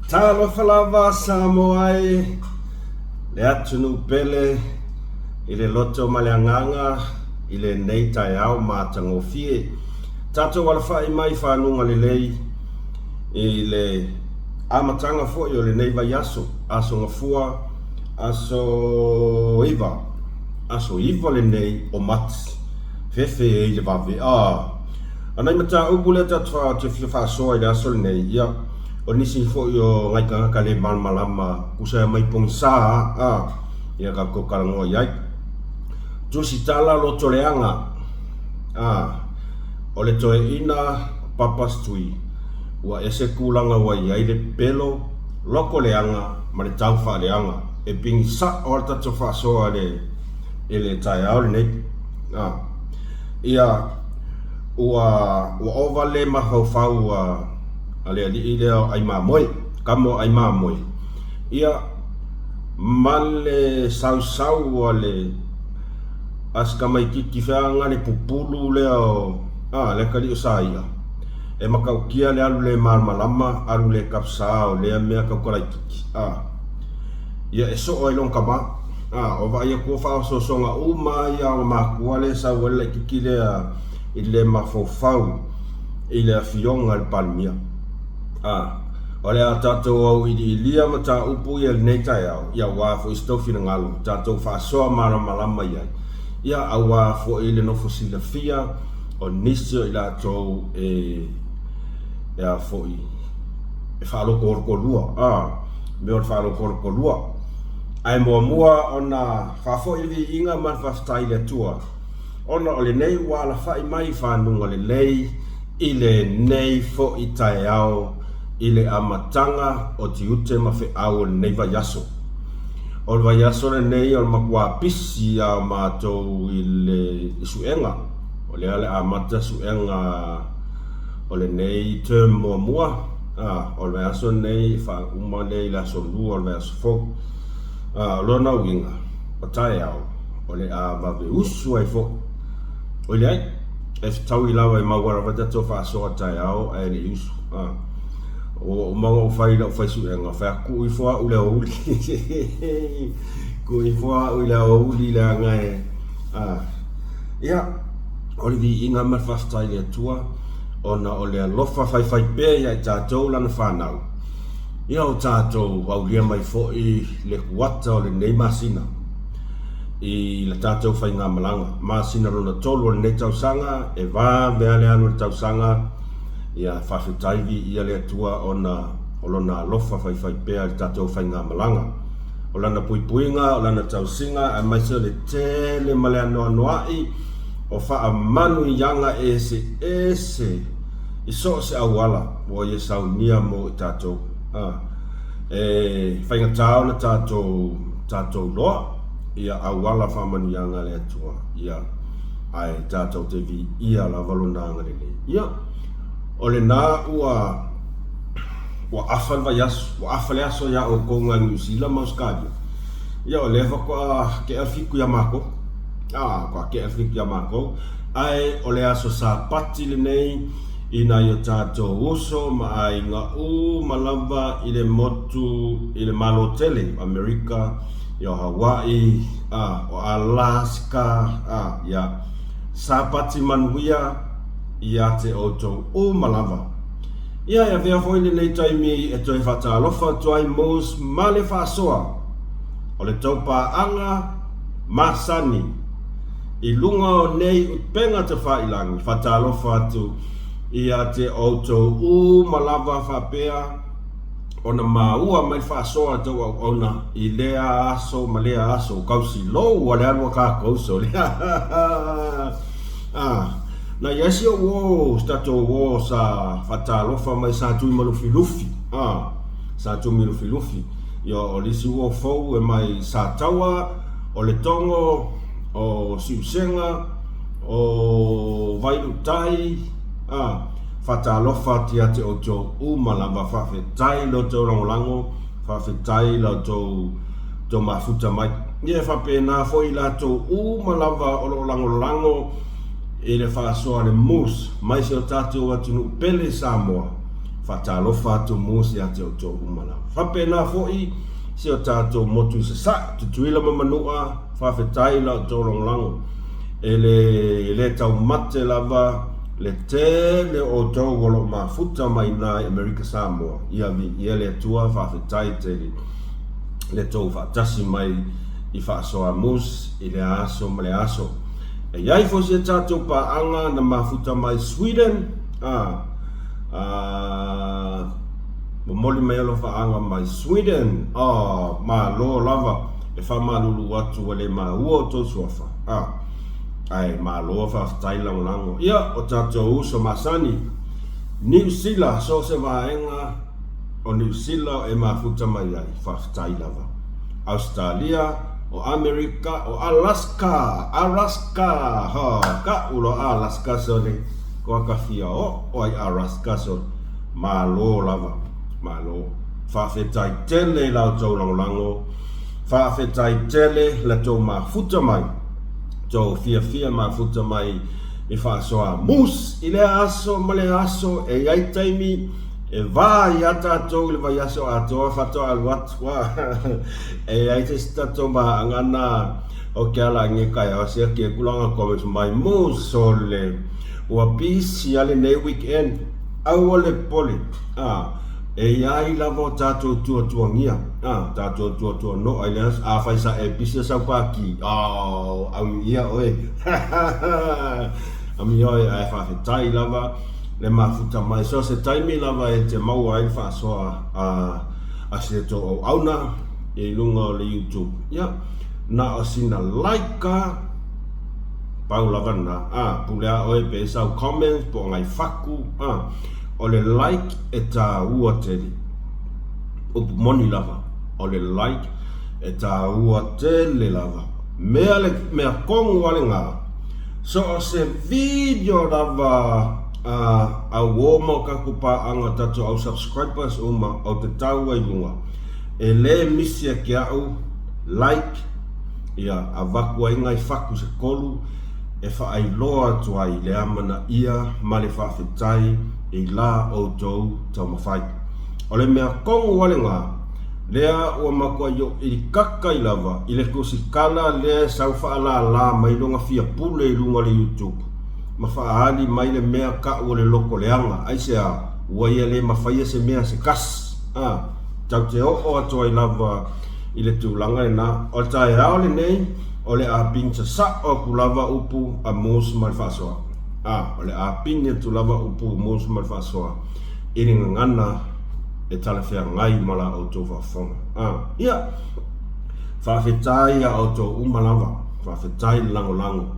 Talofa lava Samoa e, le atunuu pele i le loto ma le agaga i lenei taeao matagofie. Tatou alafai mai fanuga lelei i le amataga foi o lenei vaiaso, Aso Gafua, aso 9, aso 9 lenei o Mati. Fefe e i le vave. A nai mataupu lea tatou te fia faasoa i le aso lenei, ia, o nisi foi o nai tagata le malamalama tusa e mai pogisa, a, ia tatou talanoa i ai. Tusitala lotoleaga, a, o le toeaina Papa Stui, ua ese tulaga ua i ai le pelo lotoleaga ma le taufaaleaga. E pigi sao lava le tatou faasoa i le i le taeao lenei. A, ia, ua, ua ova le mafaufau a, a le alii lea o Aimamoe, tama o Aimamoe, ia, ma le sausau a le, a si tamaititi feaga le pupulu lea o, a, le atalii o Saia, e matautia le alu le malamalama, alu le tapsa o lea mea tautalaititi, a, ia e soo ai lona tama. A, o vaai atu o faaosoosoga uma ia ona matua lea e sau ai le laititi lea i le mafaufau i le afioga i le Palemia. A, o le a tatou auiliilia mataupu ia i lenei taeao, ia aua foi se tou finagalo, tatou faasoa malamalama i ai, ia aua foi le nofo silafia o nisi o i latou e, e a foi, e faalotolotolua, a, mea o le faalotolotolua. Ae muamua ona faafoi le viiga ma le faafetai i le Atua, ona o lenei ua alafai mai i fanuga lelei i lenei foi taeao i le amataga o tiute ma feau o lenei vaiaso. O le vaiaso lenei o le matua pisi lava o matou i le suega, o lea le amata suega o lenei term muamua, A, o le vaiaso lenei e faauma lea i le aso Lua o le vaiaso fou. A, o lona uiga, o taeao, o le a vave usu ai foi. Oi leai, e fetaui lava e maua lava tatou faasoa taeao ae le i usu. A, ua uma ona ou fai i lau faisuega, fai atu, tuu ifo au i le aoauli. Tuu ifo au i le aoauli leaga e, a, ia, o le viiga ma le faafetai i le Atua. ona o le alofa faifaipea ia i tatou lana fanau, ia o tatou aulia mai foi le kuata o lenei masina i la tatou faigamalaga. Masina lona tolu o lenei tausaga, e vave lava le alu o le tausaga, ia faafetai viia le Atua ona o lona alofa faifaipea i le tatou faigamalaga. O lana puipuiga, o lana tausiga aemaise o le tele ma le anoanoai o faamanuiaga eseese i so o se auala ua ia saunia mo i tatou. A, e faigata ona tatou, tatou loa ia auala faamanuiaga a le Atua, ia, ae tatou te viia lava Lona agalelei. Ia, o lena ua, ua afa le vaiaso, ua afa le aso iā oukou ngai Niu Sila ma Ausetalia. Ia, o lea faatoa tea le fitu iā matou. A, kua tea le fitu iā matou. Ae o le aso Sapati lenei i nai o tatou uso ma aiga uma lava i le motu i le Malo tele o Amerika, ia o Hawaii, a, o Alaska, a, ia, Sapati manuia ia te outou uma lava. Ia e avea foi lenei taimi e toe faatalofa atu ai Mos ma le faasoa o le tou paaga masani i luga o nei upega tafailangi, faatalofa atu ia te outou uma lava faapea ona maua mai le faasoa a tou auauna i lea aso ma lea aso, tausilou a le alu a tatou sole. Ah, na i ai si ou uo, si tatou uo sa faatalofa mai sa tui ma Lufilufi. Ah, sa tui ma Lufilufi. Ia o le isi uo fou e mai Sataua, o Letogo, o Siusega, o Vailuutai, a, faatalofa atu ia te outou uma lava, faafetai lo outou lagolago, faafetai la outou tou mafuta mai. Ia e faapena foi i latou uma lava o lo o lagolago i le faasoa a le Moose mai si o tatou atunuu pele Samoa. Faatalofa atu Mose ia te outou uma lava. Faapena foi si o tatou motu i Sasae, Tutuila ma Manua, faafetai i la outou lagolago. E le, e le taumate lava le tele o outou o lo o mafuta mai ina i Amerika Samoa. Ia viia le Atua, faafetai tele le tou faatasi mai i Faasoa Mose i lea aso ma lea aso. E i ai foi si a tatou paaga na mafuta mai Sweden, a, a, momoli mai alofaaga mai Sweden, oh, malo lava e faamalulu atu ua le maua outou suafa, a, ae malo faafetai lagolago. Ia, o tatou uso masani, Niu Sila, so o se vaega o Niu Sila e mafuta mai ai, faafetai lava. Ausetalia, o Amerika, o Alaska, Alaska, ha, ka'u loa Alaska sole, koa ka fia o'o ai Alaska sole, malo lava, malo. Faafetai tele i la outou lagolago, faafetai tele la tou mafuta mai, tou fiafia mafuta mai i faasoa moose i lea aso ma lea aso, e i ai taimi e va ai a tatou i le vaiaso atoa faatoa alu atu. Ua e i ai se isi tatou maaaga na o ke ala nge kai ao sia ke kulanga comments mai mo sole ua busy a lenei weekend aua le popole a e i ai lava o tatou tuatuangia a tatou tuatuanoa i le aso afai sa e busy sau paki oh aumiia oe aumiia oe ae faafetai lava le mafuta mai so se taimi lava e te maua ai le faasoa a a si a tou auauna i luga o le YouTube. Ia, na o sina like a, pau lava lena. A, pule a oe pe sau comments po o ngai faku, a, o le like e tāua tele. Upu moni lava, o le like e tāua tele lava. Mea le, mea kongu a le ngā, so o se video lava Ā, auō ma o kakou pāʻanga tatou au subscribers uma o te taua i luga. E lē misi a ke aʻu like ia avaku ai ngai faku se kolu e faailoa atu ai le amanaia ma le faafetai i la outou taumafai. O le mea kogu wale ngā, lea ua makuai oʻi kakai lava i le kusikala lea e sau faalālā mai luga fia pule i luga o le YouTube. ma faaali mai le mea kaʻu o le loko leaga, aisea, ua ia le mafaia se mea se kasi, a, tau te oo atu ai lava i le tulaga lena. O le taeao lenei, o le a pini sasao aku lava upu a Mose ma le faasoa. A, o le a pini atu lava upu a Mose ma le faasoa i le gagana e talafeagai ma la outou faafofoga. A, ia, faafetai ia outou uma lava, faafetai le lagolago.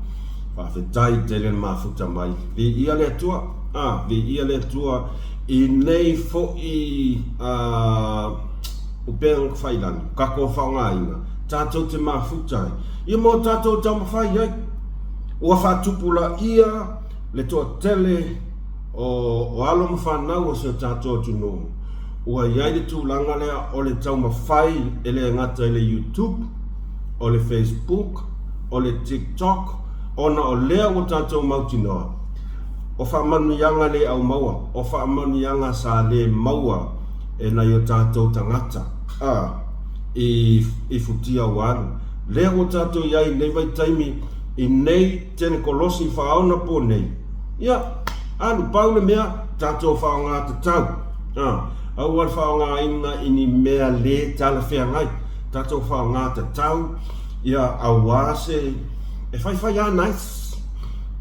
Faafetai tele le mafuta mai. Viia le Atua. A, viia le Atua i nei foi a, upega failagi, kakou faaaogaina, tatou te mafuta ai, ia mo tatou taumafai ai. Ua faatupulaia le toatele o, o alo ma fanau o si o tatou atunuu. Ua i ai le tulaga lea o le taumafai e le gata i le YouTube, o le Facebook, o le TikTok, ona o lea ua tatou mautinoa, o faamanuiaga le aumaua, o faamanuiaga sa le maua e nai o tatou tagata, a, i, i futia ua alu. Lea ua tatou i ai i nei vaitaimi, i nei tenekolosi faaonapo nei, ia, alu, pau le mea, tatou faaaoga tatau, a, aua le faaaogaina i ni mea le talafeagai, tatou faaaoga tatau, Ia aua se e faifai a nice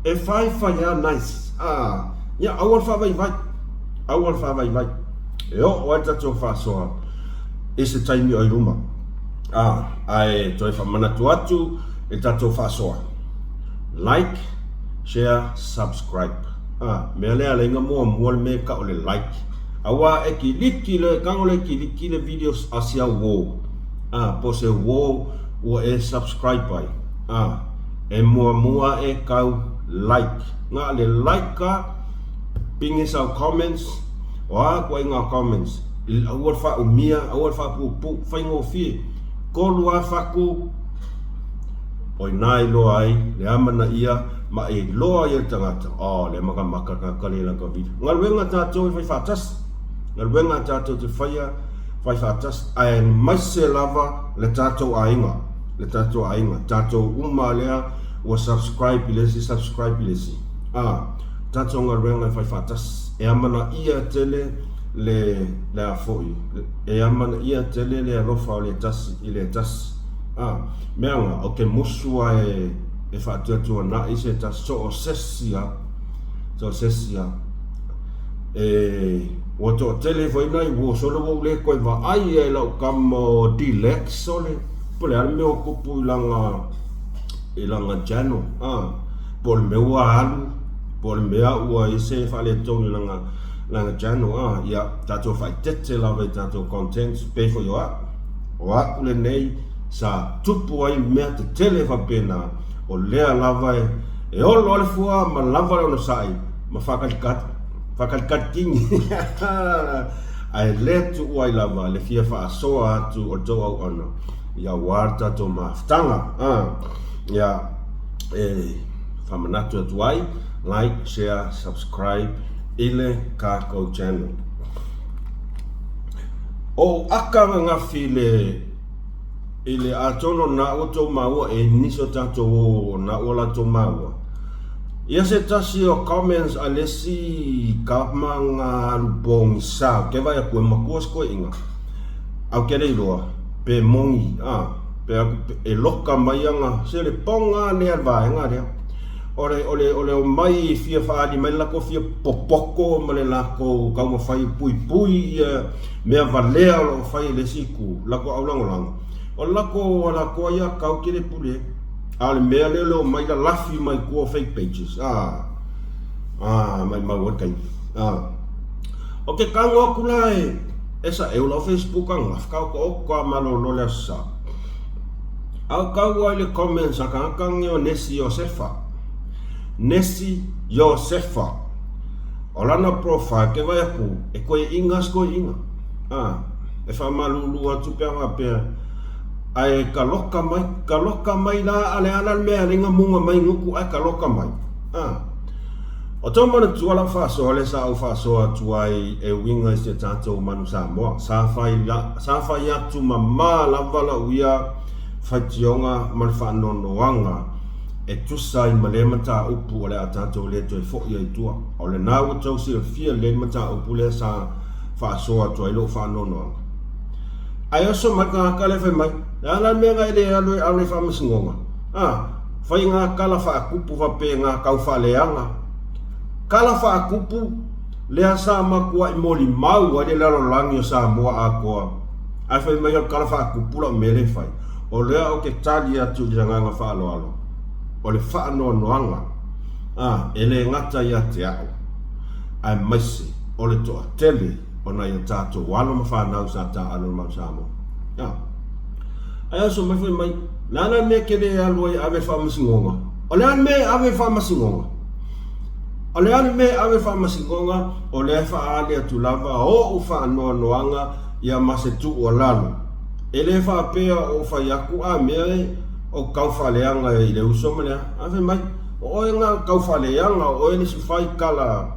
e faifai a nice a ia aua le faavaivai aua le faavaivai e oo ai le tatou faasoa i se taimi o i luma a ae toe faamanatu atu i le tatou faasoa like share subscribe a mea lea laiga muamua le mea ka o le like aua e kiliki le kago le kiliki le videos a sia uo a po se uo ua e subscribe ai a e muamua e kau like nga le like ka pingi sau comments o a koe nga comments aua le faaumia aua le faapuupuu faigofie kolu a faku o ina iloa ai le amanaia ma e iloa ai e le tagata oh le makamaka ka kale la ka video galuega tatou e fai faatasi. Galuega tatou te faia, fai faatasi, aemaise lava le tatou aiga, le tatou aiga, tatou uma lea ua subscribe i le isi, subscribe i le isi. A, tatou galuega e fai faatasi. E amanaia tele le, le a foi, e amanaia tele le alofa o le tasi i le tasi. A, meaga, o ke musu a e, e faatuatuanai se tasi, so o sesi a, so o sesi a. E, ua toatele foi nai uo solo ua ou le toe vaai ai i lau kama o Dlex sole, po o le a le mea ua tupu i lana, i lana channel, a, po o le mea ua alu, po o le mea ua i ai se faaletonu i lana, lana channel, a, ia, tatou faaeteete lava i tatou contents, pei foi o au. O au lenei sa tupu ai mea tetele faapena, o lea lava e, e olo lava le fua ma lava le onosai, ma faakalikali, faakalikali kini. Ae le tuua ai lava le fia faasoa atu o le tou auauna, ia aua le tatou mafutaga. Ia, e faamanatu atu ai, like, share, subscribe i le tatou channel. O ou aka ananafi i le I le atonu o na ua tou maua e nisi o tatou o na ua latou maua. Ia se tasi o comments a le isi kama nga alu pogisa ke vaai atu e matua se toeaina ae ou te le iloa pe moni a pe aku e loka mai ana se le poga lea le vaega lea o le o le o le omai e fia faaali mai le latou fia popoto ma le latou taumafai e puipui ia mea valea o lo o fai e le isi itu, lako aulagolago, o le lako alakoa ia kau ke le pule, a o le mea lea o le omai lalafi mai tua o fake pages, a, a, maimau ai le taimi, a. O ke tago atu la e, e saʻeu lau Facebook ananafi, ka otaota a malolo le Aso Sa. A o kau ai le comments a tagata nei o Nesi Iosefa, Nesi Iosefa. O lana profile ke vaai atu e toeaiina se toeaiina a e faamalulu atu pe a faapea ae kaloka mai kaloka mai la a le a la le mea e alai na muga mai gutu ae kaloka mai a o tou manatua lau faasoa lea sa ou faasoa atu ai e uiga i si a tatou manu Samoa sa fai la sa fai atu mama lava lau ia faitioga ma le faanoanoaga e tusa ai ma lea mataupu o le a tatou le toe foi ai i tua. O lena ua tou silafia lelei le mataupu lea sa faasoa atu ai lou faanoanoaga. Ae oso mai le tagata lea fai mai, Le a la le mea na e le alu ai alu i faamasinoga? A, fai ngā kala faatupu faapea ngā kau faaleaga. Kala faatupu lea sa matuai molimau ai le lalolagi o Samoa atoa. Ae fai mai o le kala faatupu lau mea lea e fai. O lea ou te tali atu i le agaga faaaloalo, o le faanoanoaga, a, e le gata ia te au, aemaise o le toatele o nai o tatou alo ma fanau sa taaalo i le Mau Samoa. A, ae oso mai fai mai, le a la le mea e te le alu ai e ave i le faamasinoga? O le a le mea e ave i le faamasinoga? O le a le mea e ave i le faamasinoga? O lea e faaali atu lava ou faanoanoaga ia ma se tuualalo. E le faapea o ou fai atu a mea e o tau faaleaga i le uso ma le a. Ae fai mai, o oe na tau faaleaga, o oe le isi fai tala,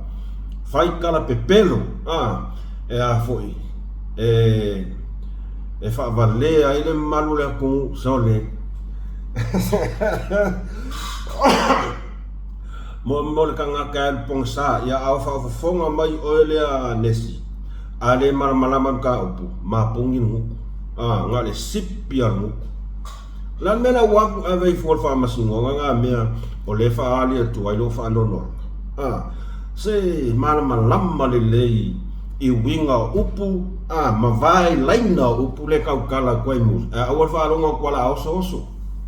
fai tala pepelo, a, e a foi, e, e faavalea ai le mamalu o le atunuu, sole. Mo, mo le tagata e alu pogisa, ia a o faafofoga mai oe lea Nesi, a le malamalama mataupu, mapogi le gutu. A, na o le sipi a le gutu. O le a le mea la ua alu ave ai fua le faamasinoga na mea o lea e faaali atu ai lou faanoanoaga? A, se malamalama lelei i uiga o upu, a, ma vae laina o upu lea e tautala atu ai Musa, ae aua le faalogo atu a la osooso.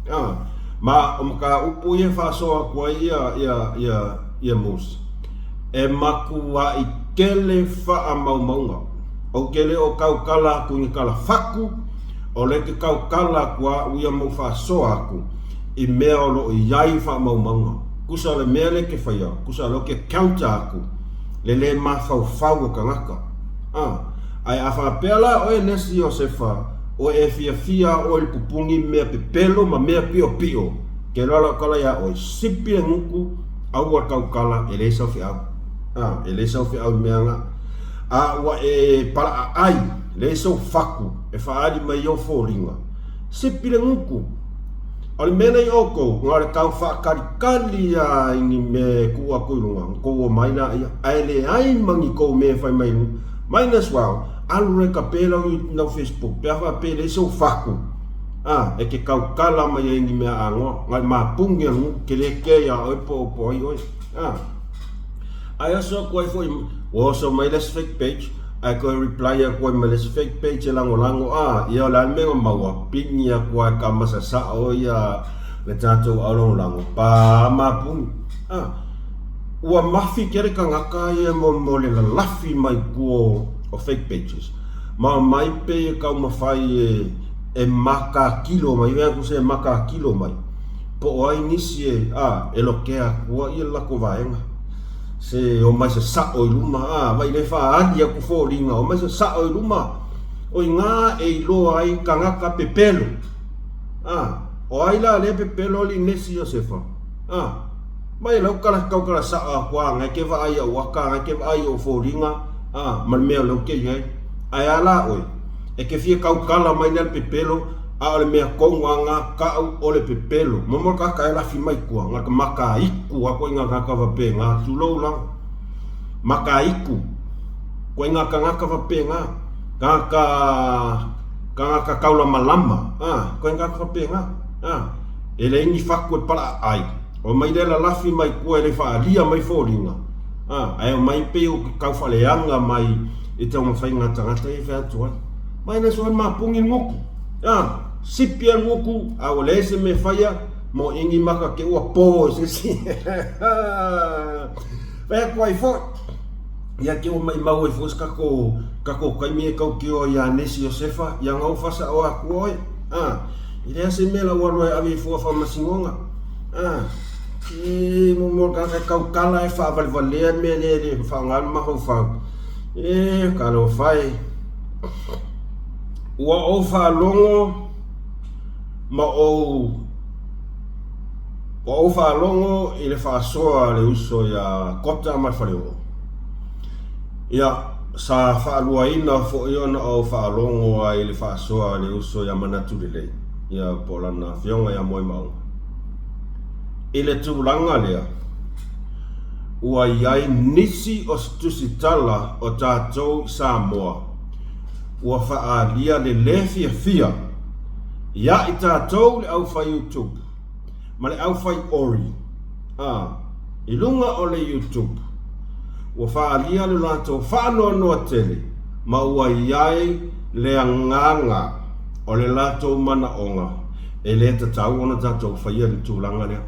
A, ma o mataupu ia e faasoa atu ai ia, ia, ia, ia Musa, e matuai tele faamaumauga. Ou te le o tautala atu i ni tala fatu, o lea te tautala atu au ia ma ou faasoa atu i mea o lo o i ai faamaumauga. Tusa o le mea lea e te faia, tusa o lea ou te counter atu le le mafaufau o tagata. A, ae a faapea la oe le isi Iosefa, o e fiafia oe i le pupuni mea pepelo ma mea piopio, ke loa lau tala iā oe, sipi le gutu, aua le tautala, e leai sau feau. A, e leai sau feau i mea na. A ua e palaaai, leai sou faku e faaali mai i ou foliga. Sipi le gutu. O le mea nei outou, na o le tau faatalikali lava i ni mea e tuu atu i luga, ona tou omai laia, ae leai ma ni tou mea e fai mai i luga. Might as well, alu loa e tape lau lau Facebook pe a faapea e leai sou faku, a, e te tautala mai ai i ni mea anoa, na o le mapuni o le nuu, te le kea ia oe po o ai oe, a. Ae oso atu ai foi, ua oso mai le isi fake page, ae toe reply atu ai ma le isi fake page e lagolago, a, ia o le a le mea na maua, pini atu lava e tama sasao ia le tatou aulagolago, pa mapuni, a. Ua mafi tele tagata ia mo, mo le lalafi mai tua o fake pages, ma omai pei e taumafai e, e makakilo mai, e tusa e makakilo mai. Po o ai nisi e, a, e lokea atua ia le latou vaega. Se omai sasao i luma, a, vai le faaali atu foliga, omai sasao i luma, o iga e iloa ai tagata pepelo. A, o ai la lea pepelo alii Nesi Iosefa? A, mai lau tala tautala sao atu a, na e te vaai i au ata, na e te vaai i ou foliga, a, ma le mea o lea ou te i ai. Ae a la oe? E te fia tautala mai lea le pepelo, a o le mea tonu a na kau o le pepelo. Mo mo ka ka e lafi mai kua, nga ka maka iku a koe nga kaka vape nga, tulou la. Maka iku, koe nga kangaka vape nga, ka ka kangaka kaulamalama, a, koe nga ka vape nga, a, e leai ni faku e pala'a ai. O mai lea lalafi mai kua e le faalia mai foliga, a, ae omai pei o ke kauwhaleaga mai i taumafaiga a tagata ia e fai atu ai. Mai le aso mapuni le gutu, a, sipi a le gutu, a ua leai se mea e faia, mo ini maka ke ua po i se isi. Fai atu ai foi, ia ke ua maimau ai foi se tatou, tatou taimi e tautio ai ia Nesi Iosefa, ia na ua faasaoa atu oe, a, e leai se mea la ua alu ai e ave i fua faamasinoga, a, e mo mo le tagata e tautala e faavalevalea mea lea e le faaaoga le mafaufau, e talofa e. Ua ou faalogo ma ou Ua ou faalogo i le faasoa a le uso iā Kota ma le Faleoo. Ia, sa faaluaina foi ona ou faalogo ai i le faasoa a le uso iā Manatu Lelei, ia po o lana afioga iā Moemauga. I le tulaga lea, ua i ai nisi o se tusitala o tatou i Samoa ua faaalia le lē fiafia iā i tatou le aufai YouTube ma le aufai ori, a, i luga o le YouTube, ua faaalia lo latou faanoanoa tele ma ua i ai le agaga o le latou manaoga e lē tatau ona tatou faia le tulaga lea.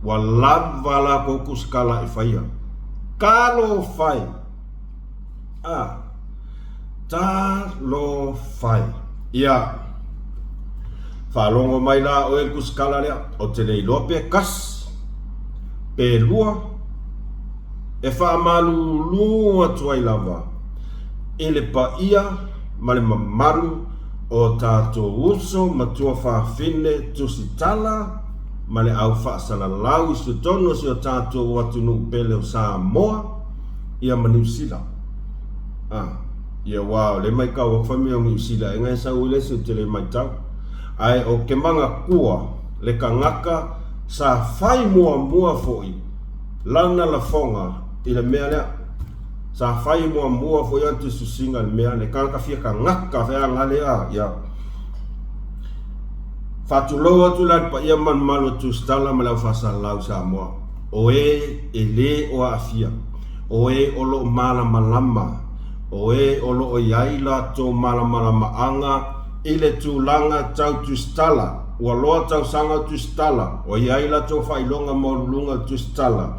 Ua lava latou tusitala e faia. Talofa e! A. Talofa e! Ia. Faalogo mai la oe i le tusitala lea, ou te le iloa pe tasi, pe lua, e faamalulu atu ai lava i le paia ma le mamalu o tatou uso ma tuafafine tusitala ma le au faasalalau i totonu o si o tatou atunuu pele o Samoa ia ma Niu Sila. A, ia aua o lea e maitau atu fai mai o Niu Sila ea e sau ai le isi ou te le maitau. Ae o ke manatua le tagata sa fai muamua foi lana lafoga i le mea lea. Sa fai muamua foi ana tusitusiga i le mea lea. Tagata fia tagata feaga lea, ia. Faatulou atu la i le paia ma le mamalu o Tusitala ma le au faasalalau i Samoa, o e e lē o aafia, o e o lo o malamalama, o e o lo o i ai latou malamalamaaga i le tulaga tau Tusitala, ua loa tausaga o Tusitala, ua i ai latou faailoga maualuluga i Tusitala,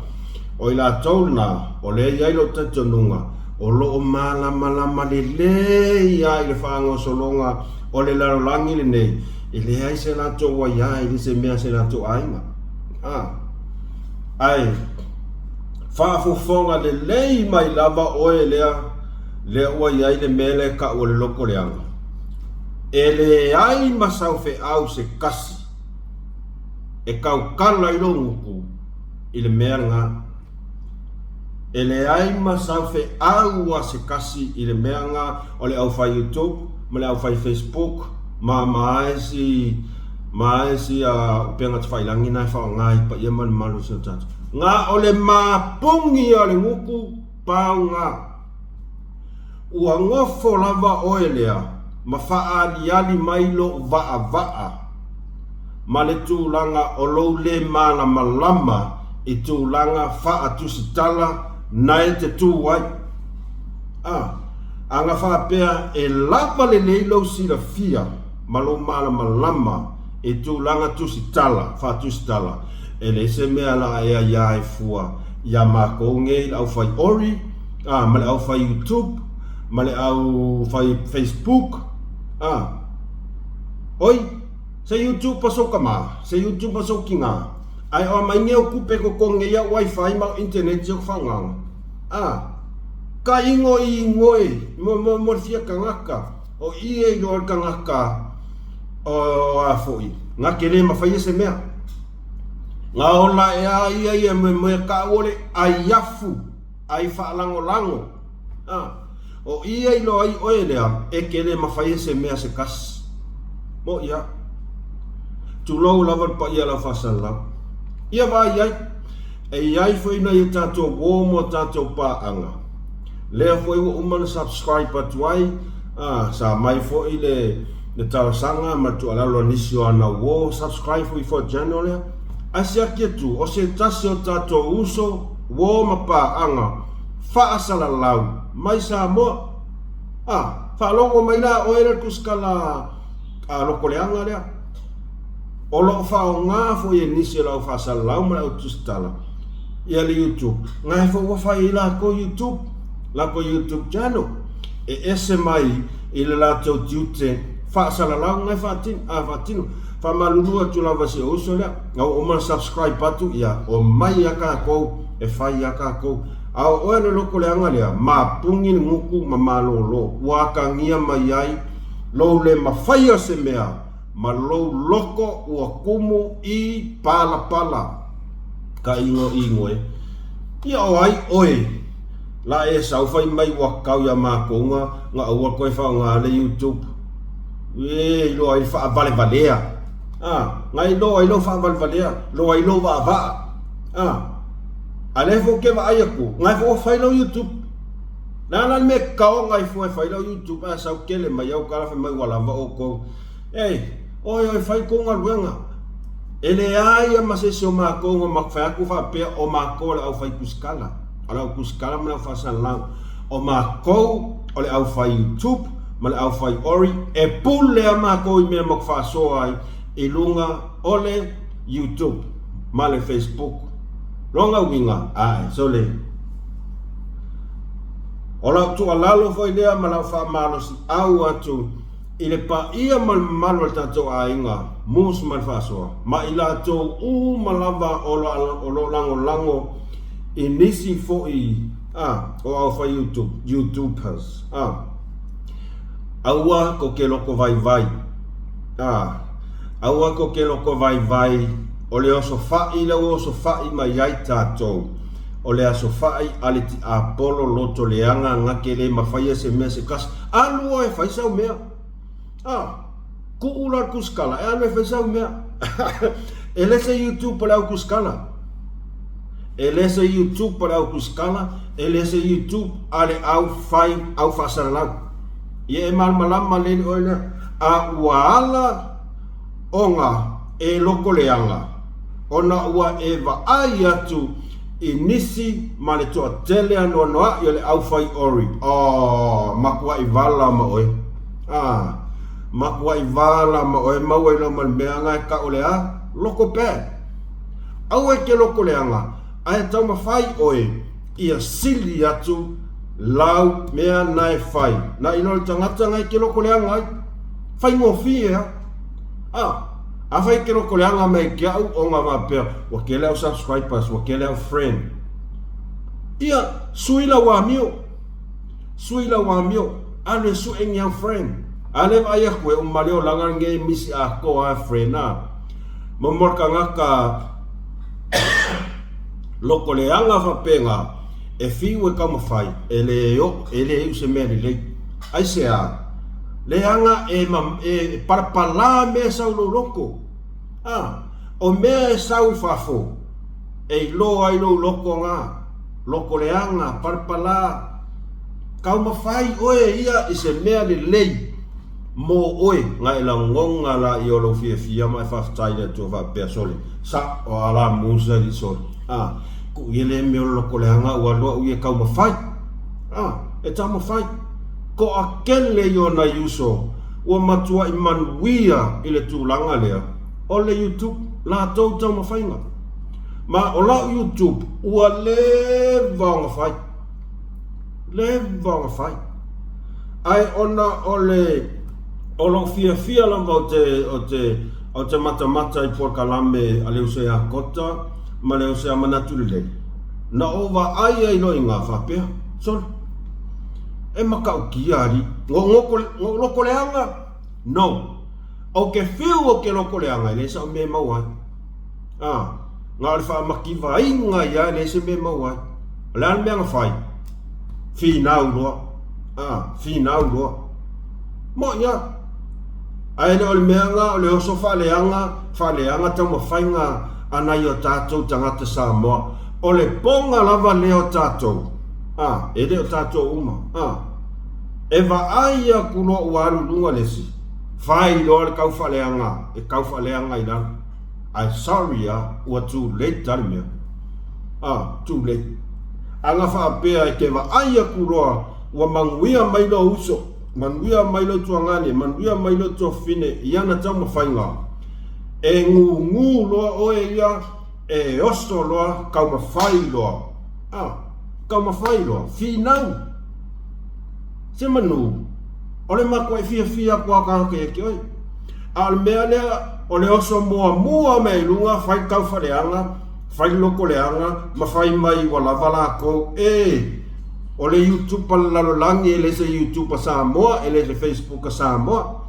o i latou lena, o lea e i ai lou talitonuga, o lo o malamalama lelei lava i le faagasologa O le lalolagi lenei, e leai se latou aiā, e le se mea se latou aiga. A, ae faafofoga lelei mai lava oe lea, lea ua i ai le mea lea e tau o le loto leaga. E leai ma sau feau se tasi e tautala i lou gutu i le mea lena. E leai ma sau feau a se kasi i le mea nga o le au fai YouTube ma le au fai Facebook ma ma isi ma isi upega tafailangi na e faaaoga i paia ma le mamalu o si o tatou. Nga o le mapugi o le gutu pau nga. Ua gofo lava oe lea ma faaaliali mai lou vaavaa ma le tulaga o lou lē malamalama i tulaga faatusitala na e te tū ai. A, aga faapea e lava lelei lou silafia ma lou malamalama i tulaga tusitala, faatusitala, e leai se mea la e aiā ai fua iā mākou nei le au fai ori, a, ma le au fai YouTube, ma le au fai Facebook, a. Oi, se YouTube a sou kamā, se YouTube a sou kingā, ae o amai nei o kupe totogi nei au Wi-Fi ma au internet i au faogaga. A, ka ingo i ingoe mo, mo, mo le fia kangaka, o i e iloa le kangaka o a foi, nga ke le mawhai e se mea. Nga ola e a ia ia moemoe ka au ole ai afu, ai faalagolago. A, o ia i loa ai oe lea, e ke le mawhai e se mea se kasi. Mo ia. Tulou lava le paia lau faasalalau. Ia vaai ai. E i ai foi nai o tatou uo mo tatou paaga. Lea foi ua uma ona subscribe atu ai, a, sa mai foi le, le talosaga ma le tuualalo a nisi o ana uo, subscribe foi for channel lea. Ae siaki atu, o se tasi o tatou uso, uo ma paaga, faasalalau mai Samoa. A, faalogo mai la oe le tusikala a lokoleaga lea. O lo o faaaoga foi e nisi o le au faasalalau ma le au tusitala ia le YouTube. Ngae foi ua fai ai lakou YouTube, lakou YouTube channel e ese mai i le latou tiute faasalalau ngae faatino, a faatino. Faamalulu atu lava i si ou uso lea, nga ua uma ona subscribe atu, ia omai ia kakou e fai ia kakou. A o oe le loko leaga lea, mapuni le gutu ma malolo, ua akagia mai ai lou le mafai o se mea ma lou loko ua kumu i palapala ka igoigo e. Ia o ai oe la e sau fai mai ua kau ia makou nga nga aua koe faaaoga le YouTube e iloa ai le faavalevalea a nga iloa ai lou faavalevalea loa ai lou vaavaa a a lea foi ke vaai atu nga foi ua fai lau YouTube Le a la le mea e kaoga ai fua e fai lau YouTube ae sau kele mai au kala fai mai ua lava oukou. Ei, oi oi fai kou galuega. E leai a ma se isi o makou na fai atu faapea o makou o le au fai tusikala, o le au tusikala ma le au faasalalau. O makou o le au fai YouTube ma le au fai ori e pule a makou i mea maku faasoa ai i luga o le YouTube ma le Facebook. Lona uiga, ae, sole. O lau tuualalo foi lea ma lau faamalosiau atu i le paia ma le mamalu o le tatou aiga Moose ma le Faasoa, ma i latou uma lava o lo o lagolago i nisi foi a o au fai YouTube, YouTubers, a. Aua ko ke loko vaivai, a. Aua ko ke loko vaivai o le osofaʻi lea ua osofaʻi mai ai tatou. O le aso faʻi a le tiapolo loto leaga gake le mafaia se mea se kasi. Alu oe e fai sau mea. A, kuu la le kusikala e alu e fai sau mea. E le se YouTube a le au kusikala. E le se YouTube a le au kusikala, e le se YouTube a le au fai au faasalalau. Ia e malamalama lele oe lea. A ua ala ona e loko leaga, ona ua e vaai atu i nisi ma le toatele anoanoaʻi o le aufai ori. Oh, makuaʻi vala ma oe. Ah, makuaʻi vala ma oe maua i loma le mea nga e kau le a? Loko bad. Aua e ke loko leaga, ae taumafai oe ia sili atu lau mea na e fai. Na iloa le tagata nga e ke loko leaga ai. Faigofie a. Ah, afai e ke loko leaga mai ke au ona faapea ua kele au subscribers, ua kele au friend. Ia, sui lau amio. Sui lau amio. Alu e sue ni au friend. A le vaai atu e uma le olaga lenei misi atoa a friend a. Momo le tagata loko leaga faapena. E fiu e taumafai, e le oo, e le iu se mea lelei. Aisea? Leaga e, e palapala mea e sau i lou loto. A, o mea e sau i fafo, e iloa ai lou loto na, loto leaga, palapala. Taumafai oe ia i se mea lelei mo oe, na e lagona laia o lou fiafia ma e faafetai i le Atua faapea, Sole, sa o ala musa i sole. A, ku ia le mea o le loto leaga ua alu au ia e taumafai. A, e taumafai. Toatele ia o nai uso ua matuai manuia i le tulaga lea o le YouTube, latou taumafaiga. Ma o lau YouTube ua leva ona fai. Leva ona fai. Ae ona o le o lou fiafia lava o te o te o te matamata i polokalame a le uso ia Kota ma le uso ia Manatu Lelei, na ou vaai ai loa i ina faapea, Sole, e matautia alii, na ou loto leaga? No. Ou te fiu ou te loto leaga, e leai sau mea e maua ai. A, na o le faamativaina ia e leai se mea e maua ai. O le a le mea na fai? Finau loa. A, finau loa. Moni lava. Ae le o le mea lena o le oso faaleaga, faaleaga taumafaiga a nai o tatou tagata Samoa. O le poga lava lea o tatou, a, e le o tatou uma, a. E vaai atu loa ua alu i luga le isi, fai loa le tau faaleaga, e tau faaleaga i lalo. Ae sorry a, ua too late a le mea. A, too late. A na faapea e te vaai atu loa ua manuia mai lou uso, manuia mai lou tuagane, manuia mai lou tuafafine i ana taumafaiga, e gūgū loa oe ia, e oso loa, taumafai loa. A, taumafai loa, finau. Se manu, o le matuai fiafia atu lava o tagata ia te oe. A o le mea lea, o le oso muamua mea i luga, fai le taufaaleaga, fai le lotoleaga, ma fai mai ua lava latou, e, o le YouTube a le lalolagi e le se YouTube a Samoa, e le se Facebook a Samoa,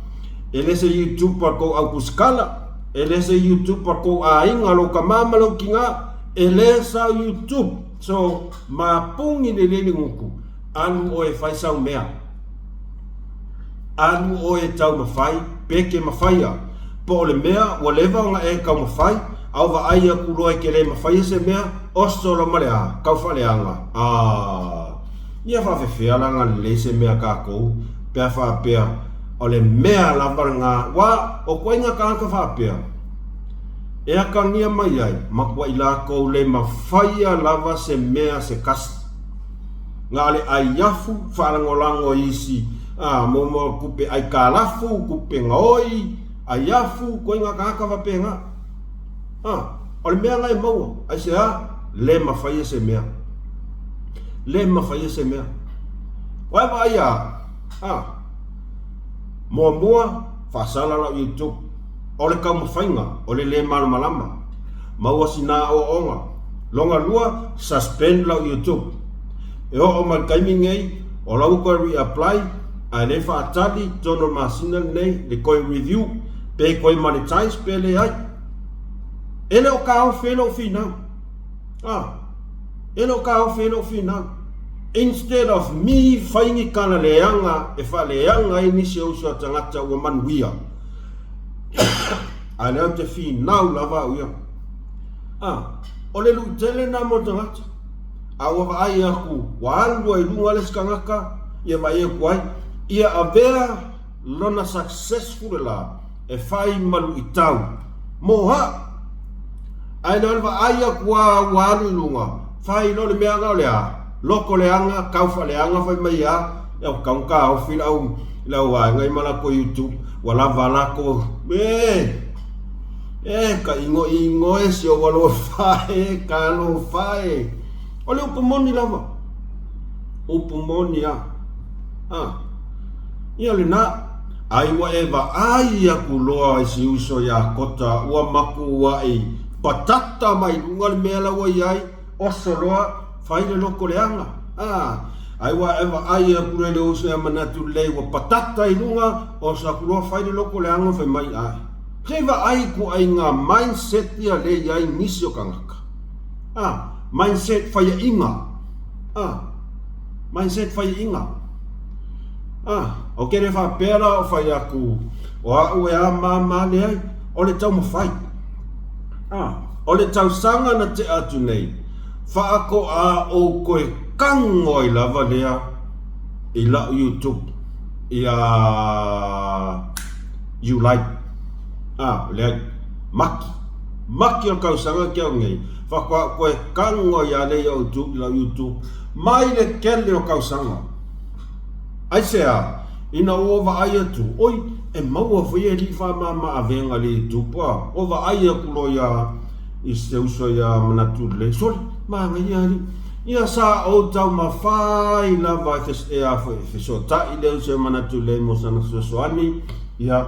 e le se YouTube a tou autusikala, e le se YouTube a tou aiga, lou tama ma lou tina, e le sa YouTube. So, mapuni lelei le gutu, alu oe e fai sau mea. Alu oe e taumafai, pe ke mafaia. Po o le mea ua leva ona e taumafai, a o vaai atu loa e ke le mafaia se mea, oso loa ma le a, tau faaleaga. Aa. Ia faafefea la na lelei se mea tatou, pe a faapea, o le mea lava lena, ua, o ituaiga tagata faapea, e akagia mai ai, matuai latou le mafaia lava se mea se kasi. Na o le aiafu faalagolago i isi a mo mo tupe aikalafu, tupe gaoi, aiafu, koiga tagata faapena. A, o le mea la e maua, aisea? Le mafaia se mea. Le mafaia se mea. Ua e vaai a, a, muamua, faasala lau YouTube. O le taumafaiga, o le le malamalama. Maua sina aoaoga. Lona lua, suspend lau YouTube. E oo mai le taimi lenei, o la ua toe re-apply, ae le faatali i totonu o le masina lenei le toe review, pe toe monetize pe leai. E le o taofi ai lou finau. Ah, e le o taofi ai lou finau. Instead of me fai ni tala leaga e faaleaga ai nisi o uso a tagata ua manuia, ae lea ou te finau lava au ia. Ah, o le lui tele lena mo le tagata. A ua vaai atu, ua alu ai i luga le isi tagata, ia vaai atu ai, ia avea lona successful le la e fai ma luitau mo au. Ae le o le vaai atu lava ua alu i luga, fai loa le mea na o le a? Loko leaga, tau faaleaga fai mai a, ia ua tatau ona taofi le au, le au vaega ia ma latou YouTube, ua lava a latou, e, e, ka igoigo e si ou alofa e, ka alofa e. O le upu moni lava, upu moni lava. A, ia lena. Ai ua e vaai aku loa i si uso iā Kota ua makuaʻi patata mai luga le mea la ua i ai, oso loa, fai le loko leaga. A, ai ua e vaai aku loa i le uso ia Manatu Lelei ua patata i luga, oso aku loa fai le loko leaga fai mai ae. Se i vaai ituaiga mindset ia lea i ai nisi o tagata. A, mindset faiaʻiga. Ah, mindset faiaʻiga. Ah, o ke le faapea la o fai aku, o aʻu e a ma ma leai, o le taumafai. Ah, o le tausaga na tea atu nei, faakoa oukou e kago ai lava lea i lau YouTube ia Iulai. Ah, leai, Maki. Maki o le tausaga ke au nei, faatoa ou toe kago ai lava lea i lau YouTube mai le tele o tausaga. Aisea? Ina ua vaai atu, oi, e maua foi e alii faamama avega i le YouTube a, ua vaai atu loa ia i se uso ia Manatu Lelei, sole, manaia alii. Ia sa ou taumafai lava e a foi e fesootai le uso ia Manatu Lelei mo sana fesoasoani, ia,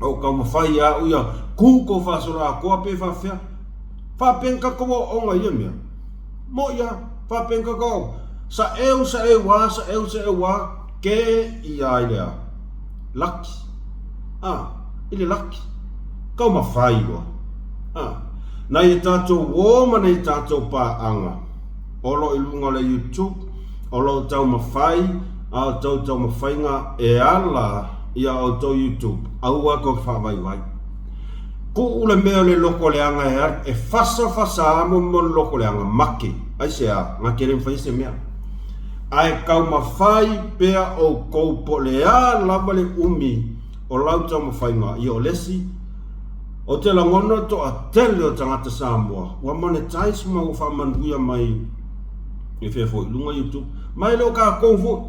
ou taumafai ia au ia ku kou faasolo atoa pe faafefea. Faapea ni tatou aoaoga i ia mea. Moʻi a, faapea ni tatou aoaoga. Saʻeu, saʻeu a, saʻeu, saʻeu a, ke ia ai le a? Laki. A, i le laki. Taumafai loa. A, nai e tatou uō ma nai tatou paaga o lo o i luga o le YouTube, o lo o taumafai a outou taumafaiga e ala i a outou YouTube, aua tou te faavaivai. Kuu le mea o le loko leaga e alu, e fasafasa a mo mea o le loko leaga, make. Aisea? Na te le mafai se mea. Ae taumafai pea outou po o le a lava le umi o lau taumafaiga ia o le isi, ou te lagona le toatele o tagata Samoa ua monetize ma ua faamanuia mai i fea foi, luga YouTube, ma e le o tatou foi.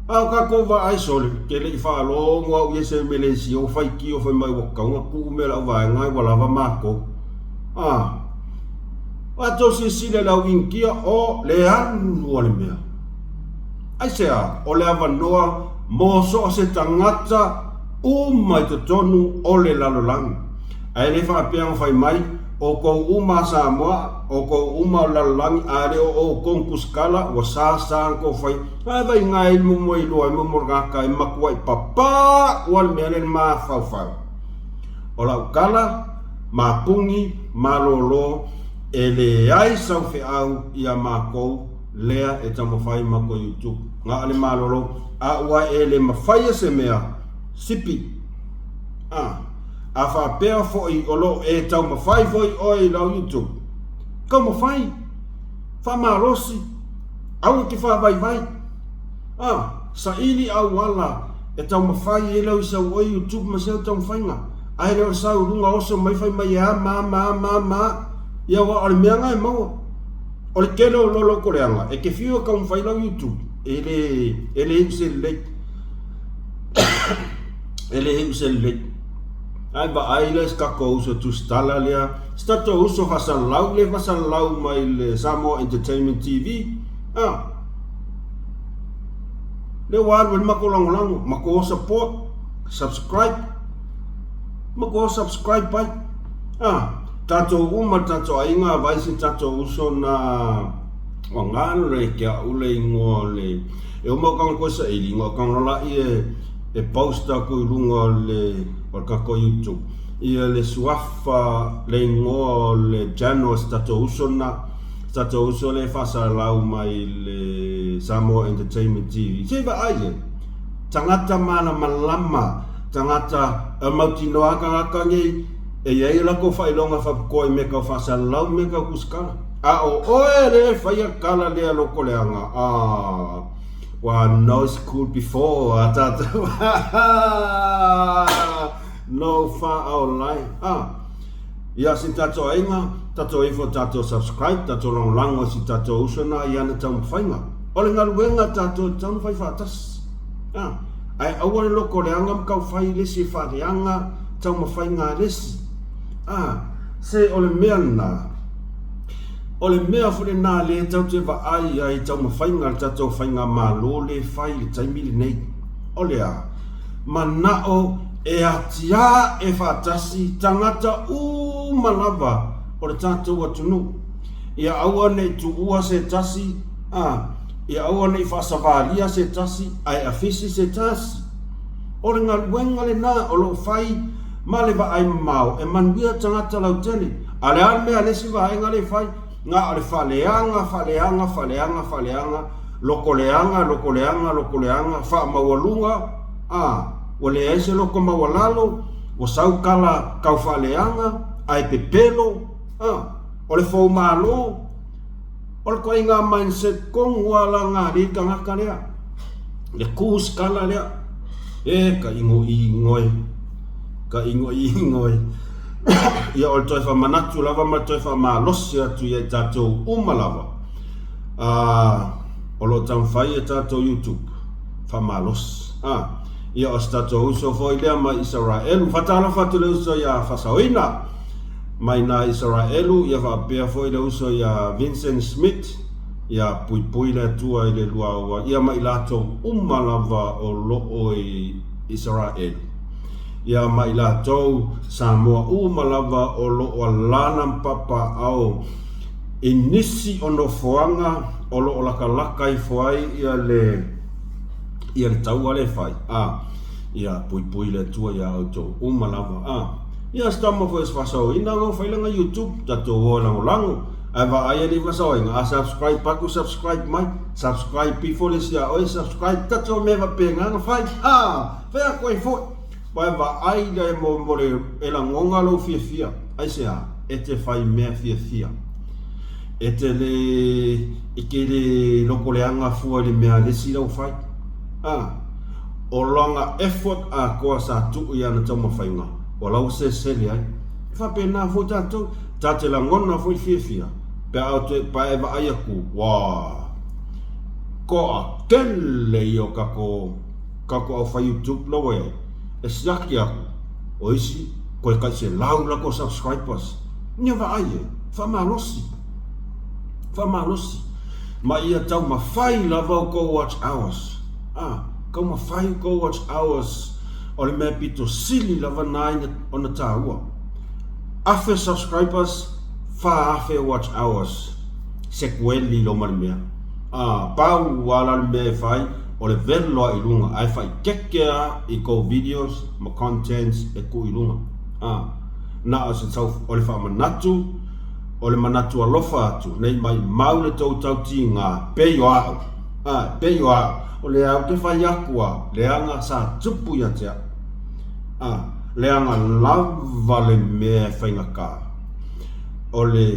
A o tatou vaai sole, te le i faalogo au i se Meleisia ua faitio fai mai ua tatau ona tuu mea i lau vaega ua lava matou. A, a tou silasila i le au Initia, o le alu a le mea. Aisea? O le avanoa mo so o se tagata uma i totonu o le lalolagi. Ae le faapea ona fai mai, outou uma a Samoa, outou uma o le lalolagi, a le o outou ni tusikala, ua sa sa ona tou fai. Ae vai ngai le momoe iloa ai momo tagata e matuai papā ua le mea lea le mafaufau. O lau tala, mapuni, malōlō, e leai sau feau ia matou lea e taumafai matou YouTube. Na o le malolo, a ua e le mafaia se mea, sipi. A, a faapea foi o lo o e taumafai foi oe i lau YouTube, taumafai, faamalosi, aua e te faavaivai. A, saili auala e taumafai ai lau isau oe YouTube ma si au taumafaiga, ae le o sau i luga oso mai fai mai e a ma ma ma ma, ia aua o le mea na e maua. O le tele o lolo koleaga, e te fiu e taumafai lau YouTube, e le, e le iu se lelei. E le iu se lelei. Ae vaai lea si tatou uso tusitala lea, si tatou uso faasalalau lea e faasalalau mai le Samoa Entertainment TV. Ah. Lea ua alu ai le matou lagolago, matou support, subscribe, matou subscribe ai. Ah, tatou uma le tatou aiga, vai si tatou uso na ua galo le ke au le ingoa o le e uma o kanga koe saili ingoa o kanga lalaʻi e e post aku i luga o le o le tatou YouTube ia le suafa le ingoa o le channel o si tatou uso na si tatou uso le faasalalau mai le Samoa Entertainment TV se i vaai e tagata malamalama tagata e mautinoa tagata nei e i ai o latou faailoga faapitoa i mea tau faasalalau mea tau tusikala a o oe le faia kala lea loko leaga ah Wa no school before a tatou no faaolai ah ia si tatou aiga tatou ifo tatou subscribe tatou lagolago si tatou uso na i ana taumafaiga o le galuega tatou e tatau ona fai faatasi ah ae aua le loko leaga ma tau fai le isi e faaleaga taumafaiga a le isi ah se o le mea lena O le mea foi lena lea tatou te vaai ai i taumafaiga a le tatou faigamalo lea e fai i le taimi lenei. O le a? Manao e atiae faatasi tagata uma lava o le tatou atunuu. Ia aua ne i tuua se tasi, a, ia aua ne i faasavalia se tasi ae afisi se tasi. O le galuega lena o lo o fai ma le vaai mamao e manuia tagata lautele. A o le a le mea a le isi vaega lea e fai? Na o le faaleaga, faaleaga, faaleaga, faaleaga, lokoleaga, lokoleaga, lokoleaga, faamaualuga, a, ua leai se loko maualalo, ua sau tala tau faaleaga, ae pepelo, a, o le foumalo, o le ituaiga mindset tonu lava la lena a lea tagata lea, le ku sikala lea, e ka igoigo e, ka igoigo e. Ia o le toe faamanatu lava ma le toe faamalosi atu ia i tatou uma lava, a, o lo o taumafai e tatou YouTube faamalosi. A, ia o se tatou uso foi lea mai Isaraelu. Faatalofa atu le uso ia Fasaoina mai na Isaraelu, ia faapea foi le uso ia Vincent Smith, ia puipui le Atua i le luaua, ia ma i latou uma lava o lo o i Isaraelu. Ia ma i latou Samoa uma lava o lo o alala ma papaaao i nisi o nofoaga o lo o lakalaka ifo ai ia le ia le taua lea e fai, a, ia puipui le Atua iā outou uma lava, a. Ia se tama foi o se faasaoina ona fai lana YouTube, tatou o e lagolago, ae vaai alii faasaoina, a subscribe atu, subscribe mai, subscribe ifo le isi ia oe, subscribe, tatou mea faapena ona fai, a, fai atu ai foi. Pae vaai le mo mo le e lagona lou fiafia, aisea? E te fai mea fiafia. E te le e te le lokoleaga fua i le mea a le isi la ua fai. A, o lana effort atoa sa tuu i ana taumafaiga, ua la ua sesele ai. E faapena foi tatou, ta te lagona foi le fiafia pe a ou te pae vaai atu, ua toa tele ia o tatou Tatou au fai youtube la ua iai e siaki atu o isi toe tai 100 latou subscribers nia vaai e faamalosi faamalosi ma ia taumafai lava outou watch hours a taumafai outou watch hours o le mea pito sili lava na ona taua 1000 subscribers 4000 watch hours sekueli lo ma le mea a pau a la le mea e fai O le velo a i luga ae faikeke a i kou videos ma contents e ku i luga. A. Na o se tau o le faamanatu o le manatu alofa atu nei maimau le tou tautiga pei o a'u. A, pei o a'u. O lea ou te fai aku a, leaga sa tupu ia te a'u. A, leaga lava le mea e faigata. O le,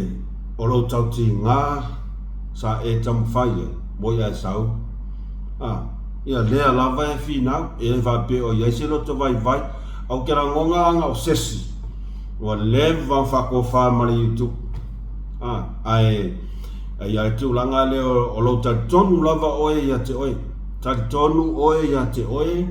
o lou tautiga sa e taumafai ai, moi ae sau. A, ia lea lava e finau, e le faapea o i ai se loto vaivai. Ou te lagona ana o sesi, ua leva ona faatofa ma le YouTube. A, ae, e i ai le tulaga lea o lou talitonu lava oe ia te oe. Talitonu oe ia te oe,